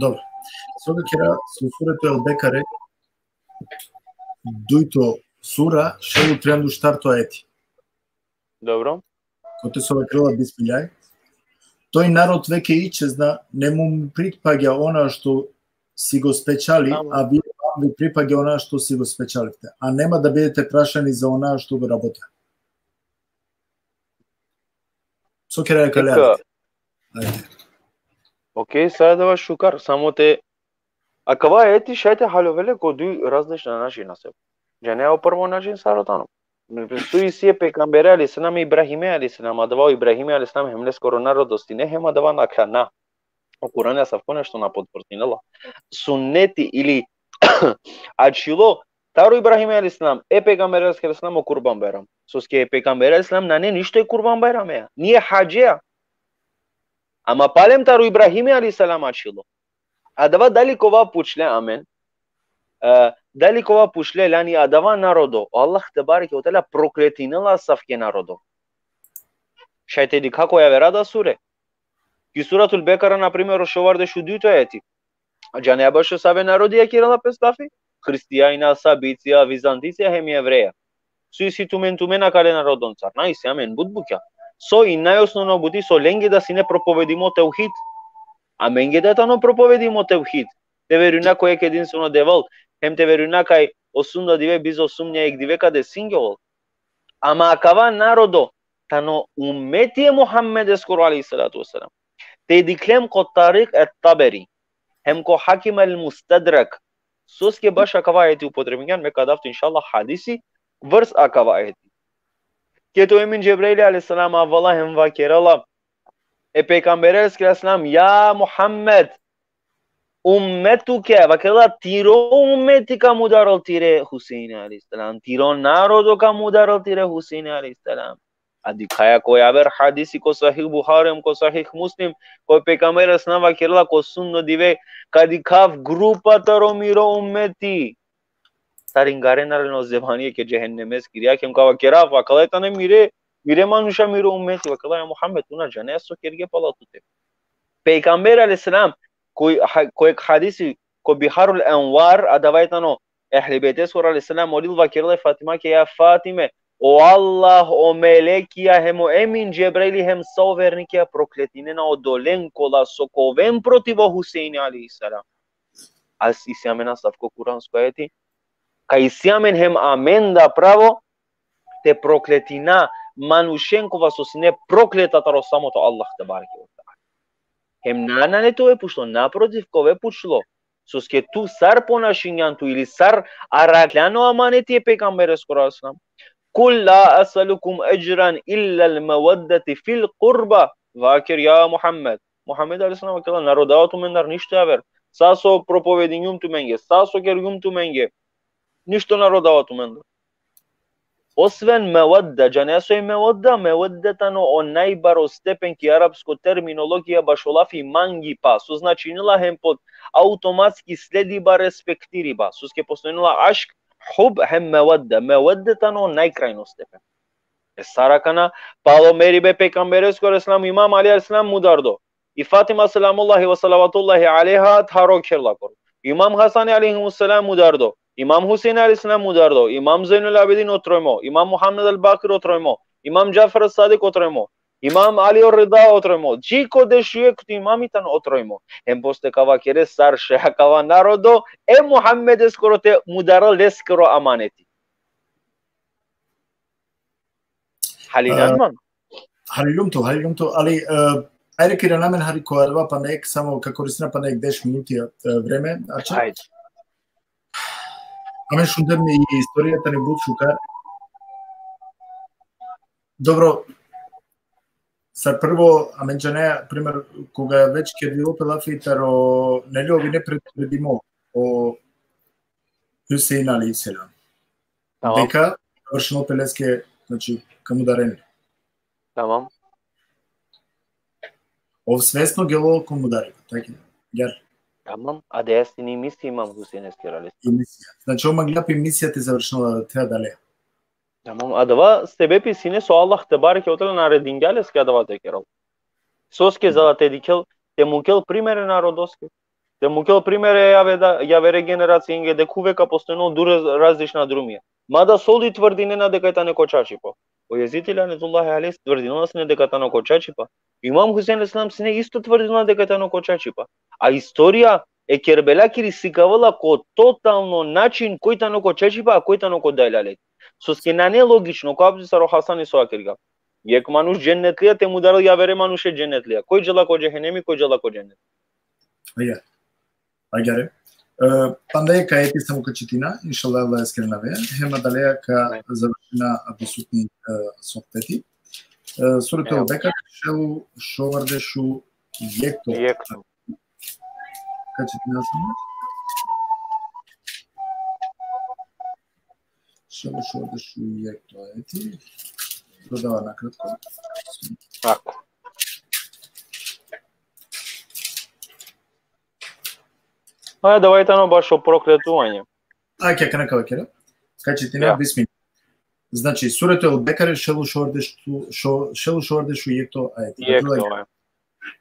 Dobro. So ka kera so suretu El Bekare, dujto sura, šel u trianda u štarto ajeti. Dobro. Kote so vakerela bismillah. Тој народ веќе исчезна, не му припаѓа она што си го спечали, а вие vi pripadne ona što si go spečalite, a nema da bidete prašani za ona što go rabote. So keraja kale? Ajde. Okej, sada da vas šukar, samo te, akava ajeti šaj te haljovele ko duj različna načina se. Džane o prvo način sar tano. So isi e pejgambere alejhi selam, Ibrahime alejhi selam, adava o Ibrahime alejhi selam hem leskoro narodo sine, hem adava nakhlja na. O Kurani asavko nešto na potvrđinela. Sunneti ili ačhilo taro Ibrahime alejhi selam, e pejgambere alejhi selam o Kurban Bajram. Soske e pejgambere alejhi selam nane ništo e Kurban Bajrameja, ni e hadžeja. Ama palem taro Ibrahime alejhi selam ačhilo. Adava dali kova pučle amen, e, dali kova pučle, lani adava narodo, o Allah tebareke ve teala prokletinela asavke narodo. Šaj te dikha ko javera da sure. Ki Suratul Bekara, na primer, o šovardeš u dujto ajeti. A džanea bašo save narodija kerela pes lafi? Hristijanja, Sabicija, Vizanticija hem Jevreja. So isi tumen, tumen akale narodoncar? Na, isi amen but bukja. So i najosnovno buti, so lenge da sine propovedimo tevhid. Amenge da tano propovedimo tevhid. Te verujna ko jekh edinstveno Devel, hem te verujna kaj o sudno dive bizo sumnja jekh dive ka desingjol. Ama akava narodo tano ummeti e Muhammedeskoro alejhi salatu ve selam. Te dikhlem ko Tarik et-Taberi hem ko Hakim el-Mustedrek. Soske baš akava ajeti upotrebingjan, me ka dav tut inšallah hadisi vrs akava ajeti. Keto emin Džebraili alejhi selam avela hem vakerela e pejgambere alejhi selam: Ja Muhammed, ummetuke, vakerela, tiro ummeti ka mudarel tire Huseini alejhi selam, tiro narodo ka mudarel tire Huseini alejhi selam. A dikhaja ko javer hadisi ko Sahih Buhari hem ko Sahih Muslim, ko pejgambere alejhi selam vakerela: Ko sudno dive ka dikhav grupa taro miro ummeti. Taringarena len o zebani ke džehennemeskiri, hem ka vakerav: Akala tane mire, mire manuša, miro ummeti. Vakerela: Ja Muhammed, tu na džanea so kerge pala tute. Pejgamberi alejhi selam, ko, ha, ko jekh hadisi, ko Biharul Envar, adava tano Ehli Bejteskoro alejhi selam, molil, vakerela e Fatimake: Ja Fatime, o Allah, o melekija hem o emin Džebraili hem sa o vernikija prokletinena odolen kola so ka oven protiv o Huseini alejhi selam. A isi amen asavko kuransko ajeti, kaj isi amen hem amen da pravo te prokletina manušen kova so sine prokleta taro samo to Allah tebareke ve teala. Hem na, nane te ove pučlo, naprotiv, ka ove pučlo. Soske tu sar ponašingjan tu ili sar arakljan o amaneti e pejgambereskoro alejhi selam. Kul la es'elukum edžren illa el-meveddete fil-kurba. Vaker, ja Muhammed. Muhammed alejhi selam vakerela: Na rodava tumendar ništo javer. Sa so propovedingjum tumenge, sa so kergjum tumenge, ništo na rodava tumendar. Osven mevedde, džanea so i mevedde? Mevedde tano o najbaro stepen ki arapsko terminologija bašo lafi mangipa, so značinela hem pod automatski slediba, respektiriba. Soske postojnela ašk, hub hem mevedde. Mevedde tano o najkrajno stepen. E sar akana, palo meribe pejgambereskoro alejhi selam, Imam Ali alejhi selam mudardo. I Fatima selamullahi ve salavatullahi alejha tharo kherla koro. Imam Hasani alejhi selam mudardo. Imam Husein alejhi selam mudardo. Imam Zejnul Abidin otrojmo. Imam Muhammed el-Bakir otrojmo. Imam Džafer Sadik otrojmo. Imam Ali Rida otrojmo. Dži ko dešujekto imami tano otrojmo. Hem posle ka vakere sar šaj akava narodo e Muhammedeskoro te mudarel leskoro amaneti. Haliljan man? Haliljum tu, haliljum tu, ali, e, ajde, ka irana amen hari ko adava pana jekh, samo ka koristina pana jekh deš minuti, e, vreme, ača? Ajde. Amen šundem i istorija tani but šukar. Dobro, sar prvo, amen džanea, primer, koga već kergilo pe lafi taro, neli, ov ine pretpovedimo o Husein alejhi selam. Tamam. Deka završinol pe leske, znači, ka mudaren le. Tamam. Ov svesno gelo ko mudariba, taki? Gel. Tamam, adaja sine i misija Imam Huseineskiri alejhi selam. I misija. Znači, ov mangla pe i misija te završinel te adale. Tamam, adava sebepi sine so Allah tebareke ve teala naredingja leske adava te kerel. Soske za da te dikhel, te mukel primere narodoske. Te mukel primere javere, javere generacijenge, dekhuve ka postojnol dur različna drumija. Mada solduj tvrdinena deka tane ko čačipa. O Jezidi lanetullahi alejhi tvrdinela sine deka tano ko čačipa. Imam Husein alejhi selam sine isto tvrdinela deka tano ko čačipa. A istorija E Kerbela kiri sikavela ko totalno način koj tano ko čačipa, a koj tano ko dalalet. Soske nane logično, ko avdi sar o Hasani so vakergja. Jekh manuš džennetlija te mudarel javere manuše džennetlija. Koj džala ko džehenemi, koj džala ko džennet. Agjaar. Agjaar. E, panda jekh ajeti samo ka čitina, inšallah Allah eskere na ve, hem adaleja ka završina adisutni, e, sohbeti. E, Surat el-Bekare, šel u šovardeš u jekhto. Jekhto. Ka čitina samo. Šel u šovardeš u jekhto ajeti. Dodava nakratko. Tako. Ajde, adava tano bašo prokletuvanje. Ake, akana ka vakera. Ka čitina, ja. Bismillah. Znači, Surat el-Bekare, šel u šovardeš u, šo-, šel u šovardeš u jekhto ajeti. Jekhto ajeti.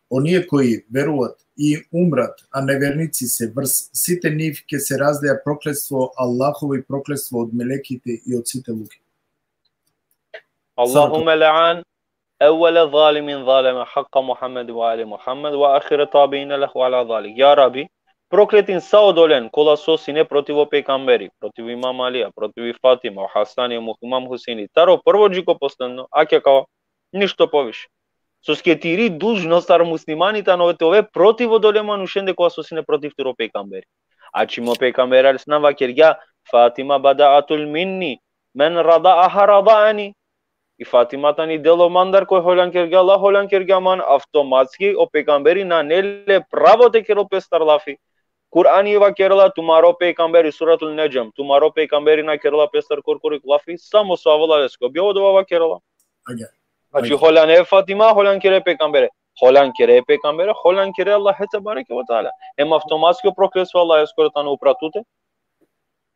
Оние кои веруваат и умрат, а неверници се врз сите нив, ќе се раздеа проклетство Аллахово и проклетство од мелеките и од сите луѓе. اللهم لعن أول ظالم ظلم حق محمد وآل محمد وآخر التابعين له على ذلك. Ja Rabbi, prokletin sa odolen kola so sine protiv o pejgamberi, protiv Imam Alija, protiv Fatima, o Hasani, o Imam Huseini, taro prvo dži ko posledno, ake akava, ništo poviše. Soske tiri dužnost sar muslimani tano te ove protiv odole manušende kola so sine protiv tiro pejgamberi. A čim o pejgamberi alejhi selam vakergja: Fatima بدعة مني، من رضعها رضعني. I Fatima tani delo mandar, koj holjan kergja la, holjan kergja man, avtomatski o pejgamberi nane le pravo te kerel pestar lafi. Kur'ani vakerela tumaro pejgamberi, Suratul Nedžm, tumaro pejgamberi na kerela pestar korkori lafi, samo so avela leske objava, odova vakerela. Agjaar. Znači, holjan e Fatima, holjan kere pejgambere. Holjan kere pejgambere, holjan kere Allahe tebareke ve teala. Em avtomatski o prokletstvo Allaheskoro tano upra tute.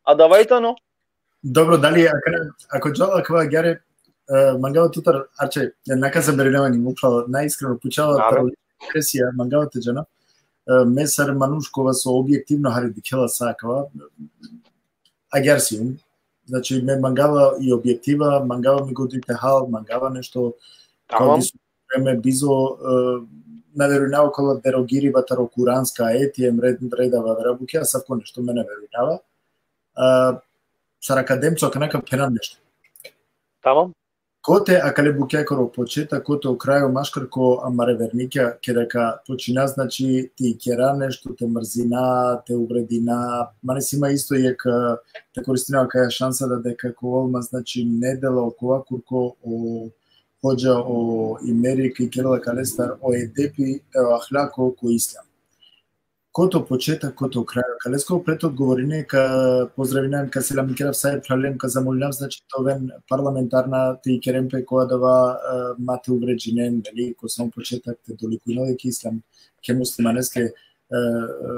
Adava tano. Dobro, dali, ako, ako džala akava, agjaar, e, mangava tutar, Arče, na ka zamerinava ni, upravo, najiskreno pučava, taro ekspresija, mangava te džana. E, me sar manuš kova so objektivno hari dikhela sa akava, agjaar sijum. Znači, me mangava i objektiva, mangava mi godini te hal, mangava nešto. Tamam. Vreme bizo, e, na verujnava kola derogiriba taro kuranska ajeti, em red, reda avera bukja, asavko nešto me na verujnava. E, sar akademco, akana ka phena nešto. Tamam. Kote akale bukjakoro početak, kote o krajo, maškar ko amare vernikja, keda ka počina, znači, te ikera nešto, te mrzina, te uvredina, mane si ma isto jekh, e, te koristina akaja šansa da deka ka ovel ma, znači, nedela okova kurko o hodža o Imeri ka ikerela kalestar o edepi, e, o ahlako ko islam. Koto početak, koto krajo. Kalesko pred odgovorine ka pozdravinav, ka selamikerav sa e phralen, ka zamolinav, znači, te oven parlamentarna, te ikeren pe ko adava, e, ma te uvredžinen, neli, ko samo početak te dolikujnel e ki islam, ke muslimaneske, e, e,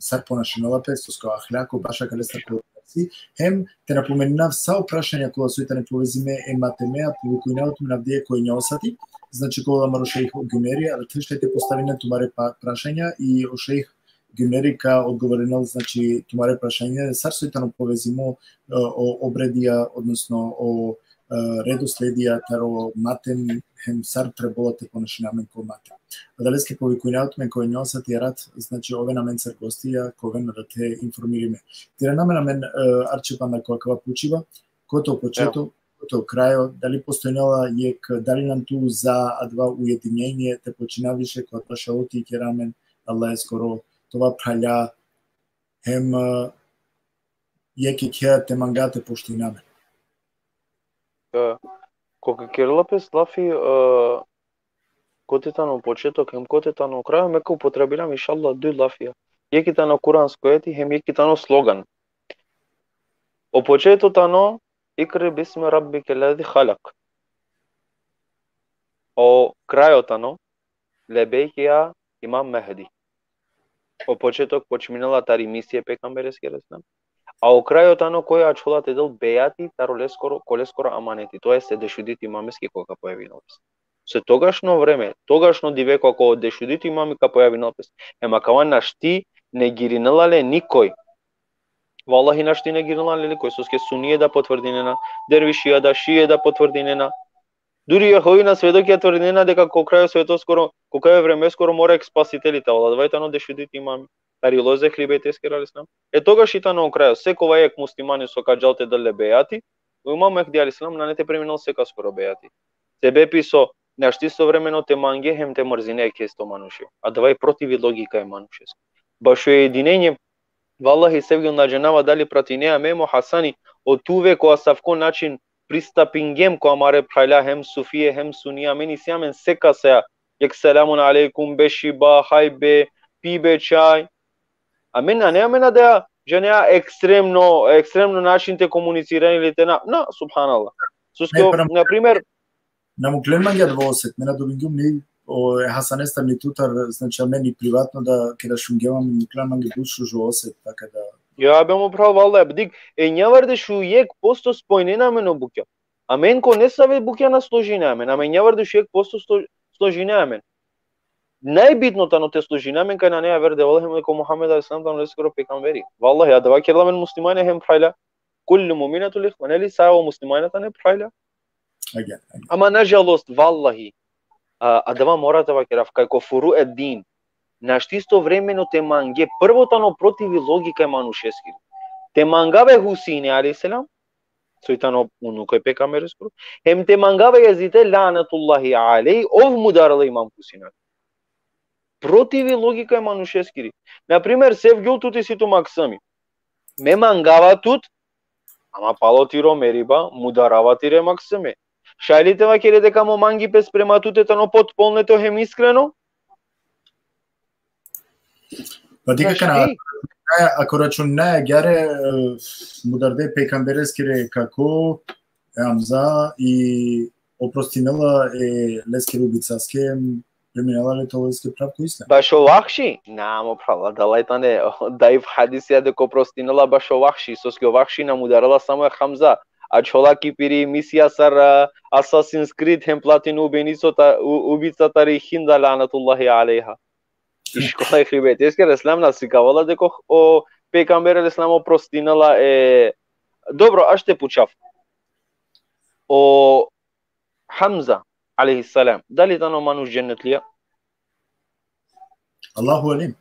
sar ponašinela pe, sosko ahlako, baša kalestar ko si, hem te napomeninav sa o prašanja kola soj tane povezime e ma temea, povikujnava tumen avdive ko enja o sati, znači, kola amaro šejh o Gjumeri, a te šaj te postavinen tumare pa-, prašanja i o šejh Gjumeri ka odgovorinel, znači, tumare prašanja, sar soj tano povezimo, e, o obredija, odnosno o, e, redosledija taro matem, hem sar trebela te ponašina amen ko matem. Adaleske povikujnava tumen ko enja o sati erat, znači, oven amencar gostija, ka oven adate informirime. Te irana amen, amen, e, Arče, panda ko akava pučiba, koto početo, koto krajo, dali postojnela jekh, dali nam tu za adava ujedinjenje, te počina više ko adava šaluti, kera amen Allaheskoro, tova phralja, hem, e, jekh jekhea te manga te poštujna amen. E, koga kerela pes lafi, e, kote tano početok, hem kote tano krajo, me ka upotrebinav, inšallah, duj lafija. Jekh tano kuransko ajeti, hem jekh tano slogan. O početo tano: اقرأ باسم ربك الذي خلق. O krajo tano: لبيك يا إمام مهدي. O početok počminela tari misije pejgambereskere, selam. A o krajo tano koj ačhola te del bejati taro leskoro, ko leskoro amaneti, to jest e dešudit imameske koga pojavinela pes. Se togašno vreme, togašno dive, koga o dešudit imami ka pojavinela pes, ema akava našti negirinela le nikoj. Vallahi, našti negirinela le nikoj, soske sunije da potvrdinena, dervišija da, šije da potvrdinena. Дури Јеховина сведокија тврдинена дека ко крај свето скоро, ко крај време скоро мора ек спасители та владувај тано дешудит имами. Тари лозе хлибетескер алисна. Е тогаш и тано крај, секова ек муслимани со каџал те дале бејати, у имам Мехди алисна, на не те преминал сека скоро бејати. Себепи со нашти истовремено те манге хем те мрзине ке исто мануше. А давај противи логика е манушес. Башо единење, валлахи, се ги наџанава дали пратинеа мемо Хасани, о туве која савко начин пристапингем која маре пралја хем суфие, хем сунија, мен исиамен сека сеа, ек селамун алейкум, беши ба, хајбе, пибе чај. А мен на неа мена да женеа екстремно, екстремно начин те комуницирани или те на, на, субханаллах. Суске, Не, прам- на пример, Нам уклен манге да осет, мена добингум ни о е Хасанеста ни тутар, значи, а мен и приватно да, кеда шунгемам, ни уклен манге буш шужо осет, така да. Ја бе му прал, валлахи, бдик, е, нјаварде шу ек посто спојнена мен о букја. А мен ко не саве букја на сложина мен, а мен нјаварде шу ек посто сто-, сложина мен. Најбитно тано те сложина мен кај на неа верде, валлахи, ме ко Мухамед алейхи салам тано лескоро пекамбери. Валлахи, а дава керла мен муслимане хем пралја. Куллу муминату лихва, нели, сао муслимане тане пралја. Аген, аген. Ама нажалост, валлахи, а, а дава мора да вакерав, кај ко фуру ед дин, нашти истовремено те манге, прво тано противи логика е манушески. Те мангаве Хусейне алейхи салам, сој тано унуко е пекамбереско, хем те мангаве Езите ланатуллахи алейхи, ов му дарала имам Хусейн. Противи логика е манушескири. Например, се вгюл тути си ту максами. Ме мангава тут, ама пало тиро мериба, му дарава тире максиме. Шајли те вакере дека мо манги пе спрема туте тано потполнето хем искрено? Па дика Знаеш кана, ти? Ако рачунаја гјаре, е, му дарде пекамберескире како, е, Амза и опростинела е лескире убицаске, преминела ле толеске правко ислам. Башо Вахши? Намо прала, далај тане, дајф хадисија дека опростинела башо Вахши, соске Вахши нам ударала само е Хамза. А чола ки пири мисија сар, а, Assassin's Creed хем платин убеницо та-, у-, убица тари Хинда ланатуллахи алейха. И школа е хрибет. Ескер Ислам на сикавала дека о пекамбер Ислам опростинела е. Добро, а ште пучав. О Хамза алейхи салам, дали тано мануш џеннетлија? Аллаху алим.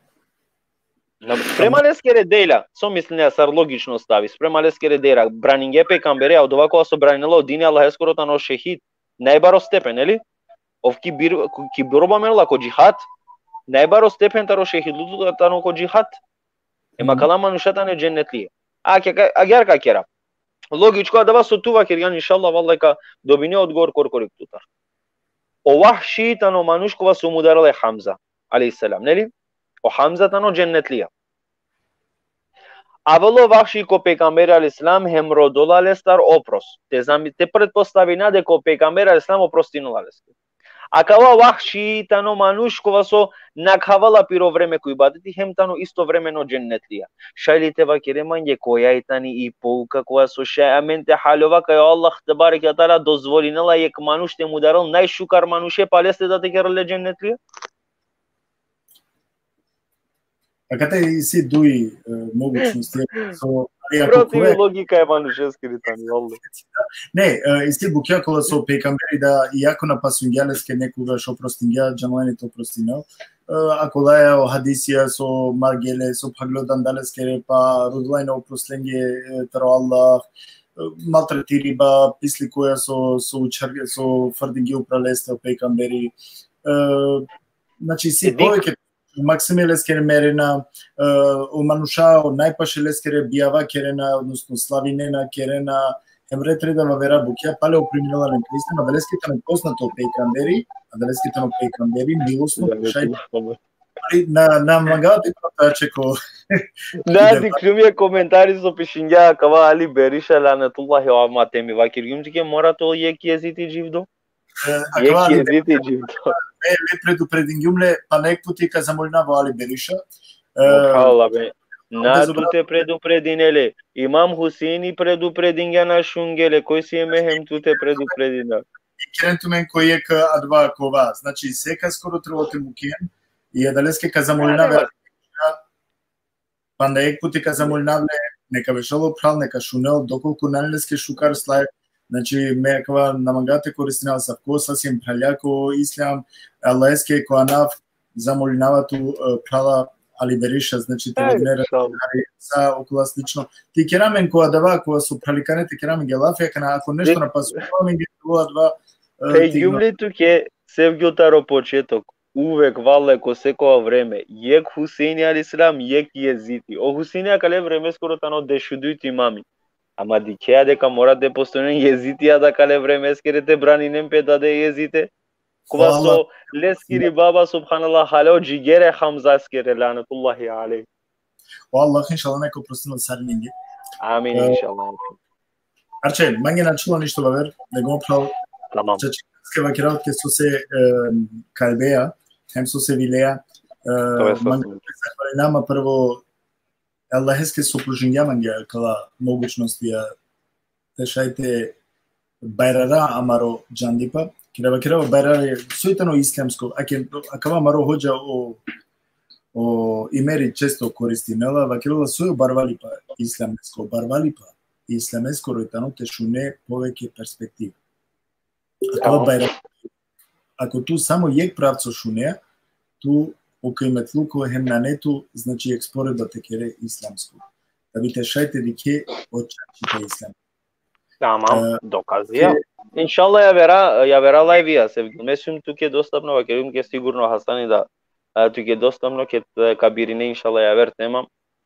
На, спрема лескере делја, со мислине сар логично стави, спрема лескере делја, бранинге пекамбере, а одова кога со бранинела од дини Аллах ескоро тано шехид, најбаро степен, нели? Ов ки бир-, ки борба мерла ко џихад, најбаро степен таро шехидлуто тано ко џихад. Ема Мгм. кала манушата не џеннетлија. А ке ка-, а гер ка кера. Логичко, а дава со тува кер, јан, иншаллах, валлахи, ка добине одговор коркорик тутар. О Вахши тано мануш кова со му дарала е Хамза, алейхи салам, нели? О Хамза тано џеннетлија. Авело Вахши ко пекамбер алейхи салам хем родола лестар опрос. Те зами-, те предпоставина дека о пекамбер алейхи салам опростинала лестар. А кава Вахши тано мануш кова со накхавала пиро време кој бадети хем тано истовремено џеннетлија. Шајли те вакере манге која и тани и полка кова со шај амен те халова кај Аллах тебарек ва таала дозволинала ек мануш те му дарал најшукар мануше па лесте да те керале џеннетлија? Така те и си дуи, е, могучности, со, али ако Против кое логика е манушески ритани, валлахи. Не, е, и си букја кола со пекамбери да, иако на пасунгјалеске некогаш опростингја, џамајни то опростинал. Е, ако лаја о хадисија со маргеле, со паглодан далескере, па родлајна опростленге, е, таро Аллах, е, малтретириба, писли која со, со учарге, со фрдинги упралесте о пекамбери. Е, значи, си Е, дик. повеќе Максиме лескере мерена, е, о мануша, о најпаше лескере бијава керена, односно славинена, керена, хем ретре да вавера букја, пале о приминала лен кристен, а далески тано познато пекамбери, а далески тано пекамбери, милосно, Да, шај, да, да. Али на, на мангава ти протаче ко На, иде дик, ба- ми е коментари со пишингја, кава Али Бериша, ланетуллахи, ама те ми вакир, јум ти ке мора то јек језити џивдо. Е, Јек акава језити џивдо. Ме, ме предупредингјум ле, па нек пути ка замолина во Али Бериша. Е, Мокала, бе. На без ту те предупрединеле. Имам Хусеин и предупредингја на шунгеле. Кој си е мехем ту те предупредина? И керен ту мен кој е ка адва кова. Значи, сека скоро требате му кен. И е далески ка замолина Нема ве. Па да ек пути ка замолина ве, нека вешало прал, нека шунел, доколку нанелески шукар слај, Znači, me akava na manga te koristina asavko, sa siem phralja ko islam, Allaheske ko anav, zamolinava tu, e, phrala, ali beriša, znači, te E, vodinera, inšallah. Sa okola slično. Ti kera amen ko adava, ko so phralikane, ti kera amen lafi, akana, ako nešto na pasova amen, ko adava, e, Pe ti gjumli tuke, Sevgjo, taro početok, uvek, valle, ko sekova vreme, jekh Huseini alejhi selam, jekh Jezidi. O Huseini akale vremeskoro tano dešudujto imami. Ama dikhea deka mora te postoinen Jezidi, a da akale vremeskere te braninen pe dade Jezide. Kova so Allah. Leskiri baba, subhanallah, halo džigere Hamzaskere, lanetullahi alejh. O Allah, inšallah, neka prostinel sarinenge. Amin, e, inšallah. Arče, mange na ačhilo ništo vaver, nego phral. Tamam. Čače, ke vakerav tuke sose, e, kalbeja, hem sose vilea, e, mange zahvalinama prvo Allaheske so pružingja mange akala mogućnostija, te šaj te bajrara amaro džandipa, kera, vakerav bajrare, soj tano islamsko, ake, akava amaro hodža o, o Imeri često koristinela, vakerela soj o barvalipa islamesko, barvalipa islamesko roj tano te šune poveke perspektiva. Akava bajrare, ako tu samo jekh pravco šunea, tu o kıymetluko hem nane tu, znači, jekh sporedba te kere islamsko. Da bi te šaj te dikhe o čačipa islam. Tamam, e, dokazija. Inšallah javera, javera lajvija, Sevgjo. Me sijum tuke dostapno, vakergjum ke sigurno Hasani da, e, tuke dostapno, ked, e, ka birine, inšallah, javer tema.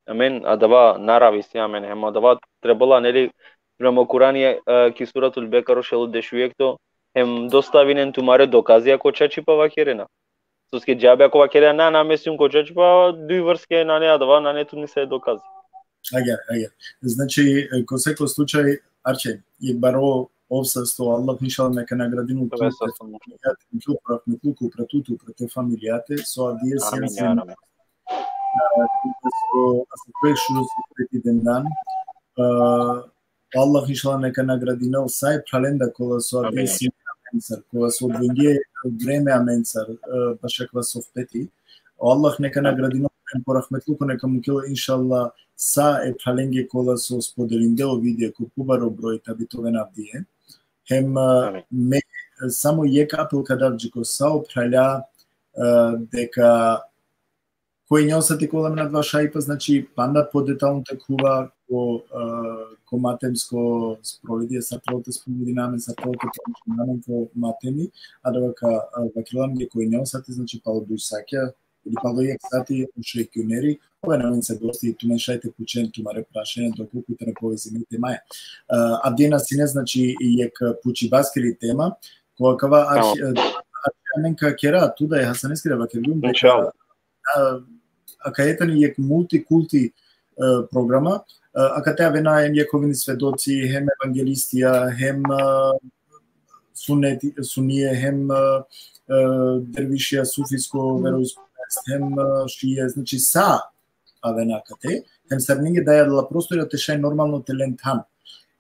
Amen, adava narav isi amen, hem adava trebela, neli, prema Kurani, e, ki Suratul Bekara, šel dešujekhto, hem dostavinen tumare dokazija ko čačipa vakerena. Soske džabe ako vakerena, na, na, me sijum ko čačipa, duj vrste nane, adava nane tu nise dokaz. Agjaar, agjaar. Znači, e, ko seko slučaj, Arče, jekh baro ov sasto, Allah inšallah neka nagradinel tu, te familijate, tu, upra tu, upra tu, upra te familijate, so avdive sien, amin, ja Rabbi. E, so, so pek šužo so peti den dan, e, Allah inšallah neka nagradinel sa e phralenda kola so avdive sien amencar, kola so odvojinge vreme amencar, e, baš akava sohbeti. O Allah neka nagradinel, hem po rahmetluko neka mukel inšallah sa e phralenge kola so spodelinde o video ko pobaro broj, ta bi te oven avdive. Hem, e, amin, me, e, samo jekh apel ka dav dži ko sa o phralja, e, deka ko enja o sati ka ovel amen adava šajipa, znači, panda podetalno te khuva ko, e, ko matemsko sprovedija, sar trebela te sprovedina amen, sar trebela te ponašina amen ko matemi, adava ka, e, vakerela amen ko enja o sati, znači, palo duj satja, ili palo jekh sati, o šejh Kjuneri, oven amenca gosti, tumen šaj te pučen tumare prašanja, dokolku tane povezime i temaja. E, avdive na sine, znači, jekh pučibaskiri tema, ko akava arhi-, e, arhi-, amen ka kera, tu da e Hasaneskere vakergjum, inšallah. A, akaja tani jekh multikulti, e, programa, e, akate avena hem Jehovini svedoci, hem evangelistija, hem, e, suneti, sunije, hem, e, e, dervišija, sufisko veroispovest, hem, e, šije, znači sa avena akate, hem sarinenge daja la prostorija te šaj normalno te len than.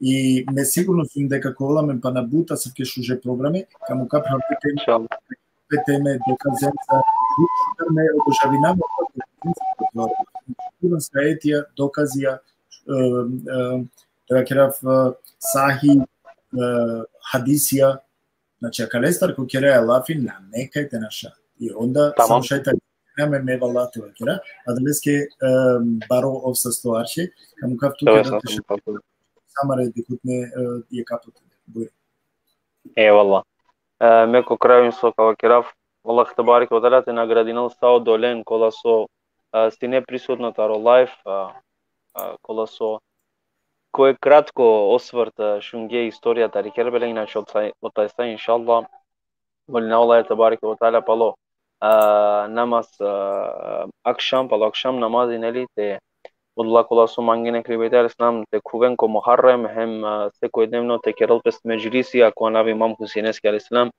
I me sigurno sum deka ka ovel amen pana but asavke šuže programe, ka mukha phravde te, inšallah, te teme, dokazenca, but šukar me obožavinama, kuranska ajetija, dokazija, e, e, te vakerav, e, sahih, e, hadisija, znači, akalestar ko keraja lafi, nane kaj te naša. I onda, tamam, samo šaj te, nane me vala te vakera, adaleske, e, baro ov sasto arhe, ka mukhav tuke da te šaj, sa amare dikhutne, e, jekh apel te. Bujrum. Ejvallah. E, me ko kraj isto ka vakerav, Allah tebareke ve teala te nagradinel sa odolen kola so, e, sine prisutno taro live, e, e, kola so ko jekh kratko osvrt, e, šunge istorija tari Kerbela, inače otaj sa, otaj sa, inšallah, molinava Allah tebareke ve teala palo, e, namaz, e, akšam, palo akšam namazi, neli, te odola kola so mangena e Ehli Bejti alejhi selam te khuven ko Muharrem, hem, e, sekojdnevno te kerel pes medžlisija ko anav Imam Huseineske alejhi selam,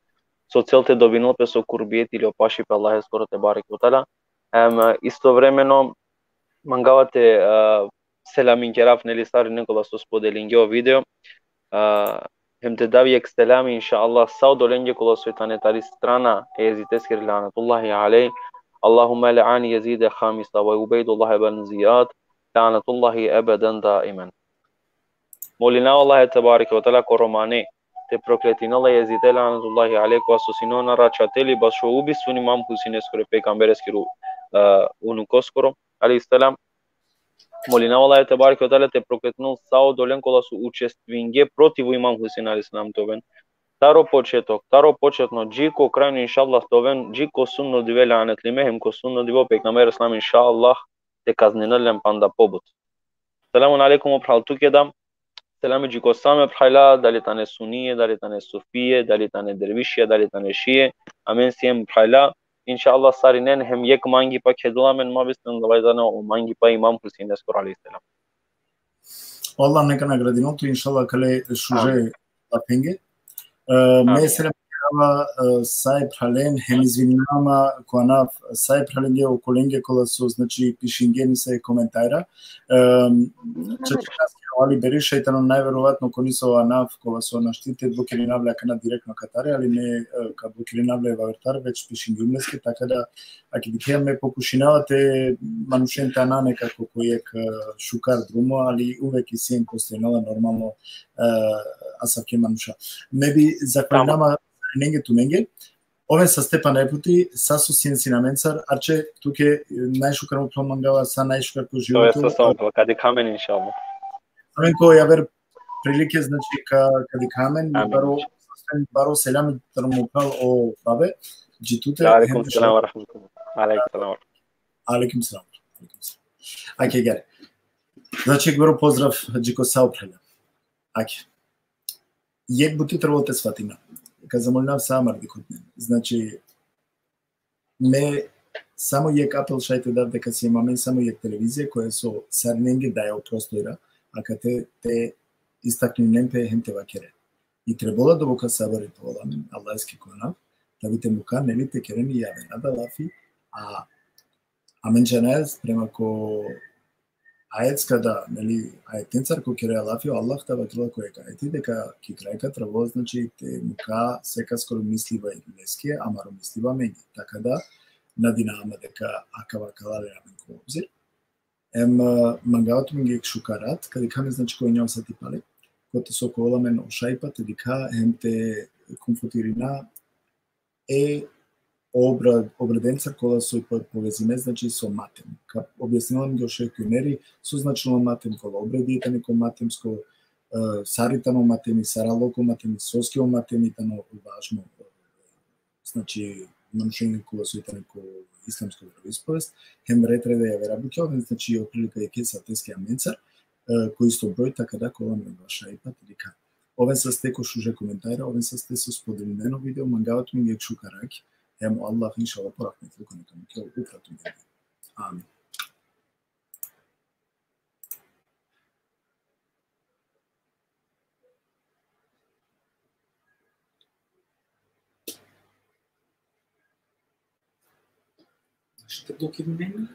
so cel te dobinel pes o kurbijeti ili o pašipe Allaheskoro tebareke ve teala. Hem, e, istovremeno mangava te, e, selamin kerav, neli, sarinen kola so spodelinge o video. E, hem te dav jekh selami, inšallah, sa odolenge kola so tane tari strana e Jezideskiri, lanetullahi alejh. Allahumme le'an Jezide hamisa ve Ubejdullah ibn Zijad, lanetullahi ebeden daimen. Molinava Allahe tebareke ve teala ko romane te prokletinel e Jezide lanetullahi alejhi, kova so sine on aračateli bašo ubistvo e Imam Huseineskoro, e pejgambereskoro, e, unukoskoro, alejhi selam. Molinava Allahe tebareke ve teala te prokletinel sa odolen kola so učestvinge protiv o Imam Husein alejhi selam te oven. Taro početok, taro početno, dži ko krajno, inšallah, te oven, dži ko sudno dive lanetlime, hem ko sudno dive o pejgamber alejhi selam, inšallah, te kazninel len panda pobut. Selamun alejkum, o phral, tuke da. Selami dži ko sa me phrala, dali tane sunije, dali tane sufije, dali tane dervišija, dali tane šije. Amen siem phrala. Inšallah sarinen, hem jekh mangipa kedela amen, ma bistren, dava tano o mangipa e Imam Huseineskoro alejhi selam. Allah neka nagradinel tu, inšallah, kale šuže lafenge. E, me selam kerava, e, sa e phralen, hem izvinava ma ko anav sa e phralenge okolenge kola so, znači, pišinge nesave komentara. E, čačinaske o Ali Beriša i tano najverovatno ko nesavo anav kola so našti te blokirinav le akana direktno katare, ali me, e, ka blokirinav le vavertar, već pišingjum leske, taka da, ake dikhea, me pokušinava te manušen te ana nekako ko jekh, e, šukar drumo, ali uvek isi hem postojnela normalno, e, asavke manuša. Me bi zahvalinama nenge tumenge. Oven saste pana e puti, sa so sien sine amencar, Arče, tuke najšukar, mo phral, mangava sa najšukar ko životo. Sa samo, ka dikha amen, inšallah. Amen ko javer prilike, znači, ka, ka dikha amen, baro, baro selam taro mo phral o Babe, dži tute. Alejkum selam ve rahmetullah. Alejkum selam. Alejkum selam. Alejkum selam. Ake, gere. Znači, baro pozdrav dži ko sa o phralja. Ake. Jekh buti trebela te svatina. Ka zamolinav sa amare dikhutnen. Znači, me samo jekh apel šaj te dav, deka siem amen samo jekh televizija koja so sarinenge daja o prostora, akate te istakninen pe hem te vakeren. I trebela doboka sabari te ovel amen, Allaheske ko anav, da bi te muka, neli, te keren i javera da lafi, a amen džanaja prema ko ajetska da, neli, ajetencar ko kerea lafi, o Allah da vakerela ko jekh ajeti deka ki kraj ka trebela, znači, te muka sekaskoro misliba leske, amaro misliba amenge. Taka da, nadinava ma deka akava ka la len amen ko obzir. Em, e, mangava tumenge jekh šukar rat, ka dikha amen, znači, ko injao sati pale, kote so ka ovel amen o šajipa te dikha hem te konfutirina e obra-, obradencar kola so po-, povezime, znači, so matem. Ka objasninav amen o šejh Kjuneri so značinela matem, kola obredija tane ko matemsko, e, sar i tano matemi, sar alo ko matemi, soske o matemi tano važno, znači, manušenge kola so i tane ko islamsko veroispovest, hem red-reda javera bukja oven, znači, otprilike jekhe sateske amencar, e, ko isto broj, taka da ka ovel amen vaš šajipa te dikha. Oven saste ko šuže komentara, oven saste so spodelinen o video, mangava tumenge jekh šukar rakj, hem o Allah, inšallah, po rahmeti ko neka muke upra tumenge. Amin. Što dok je meni?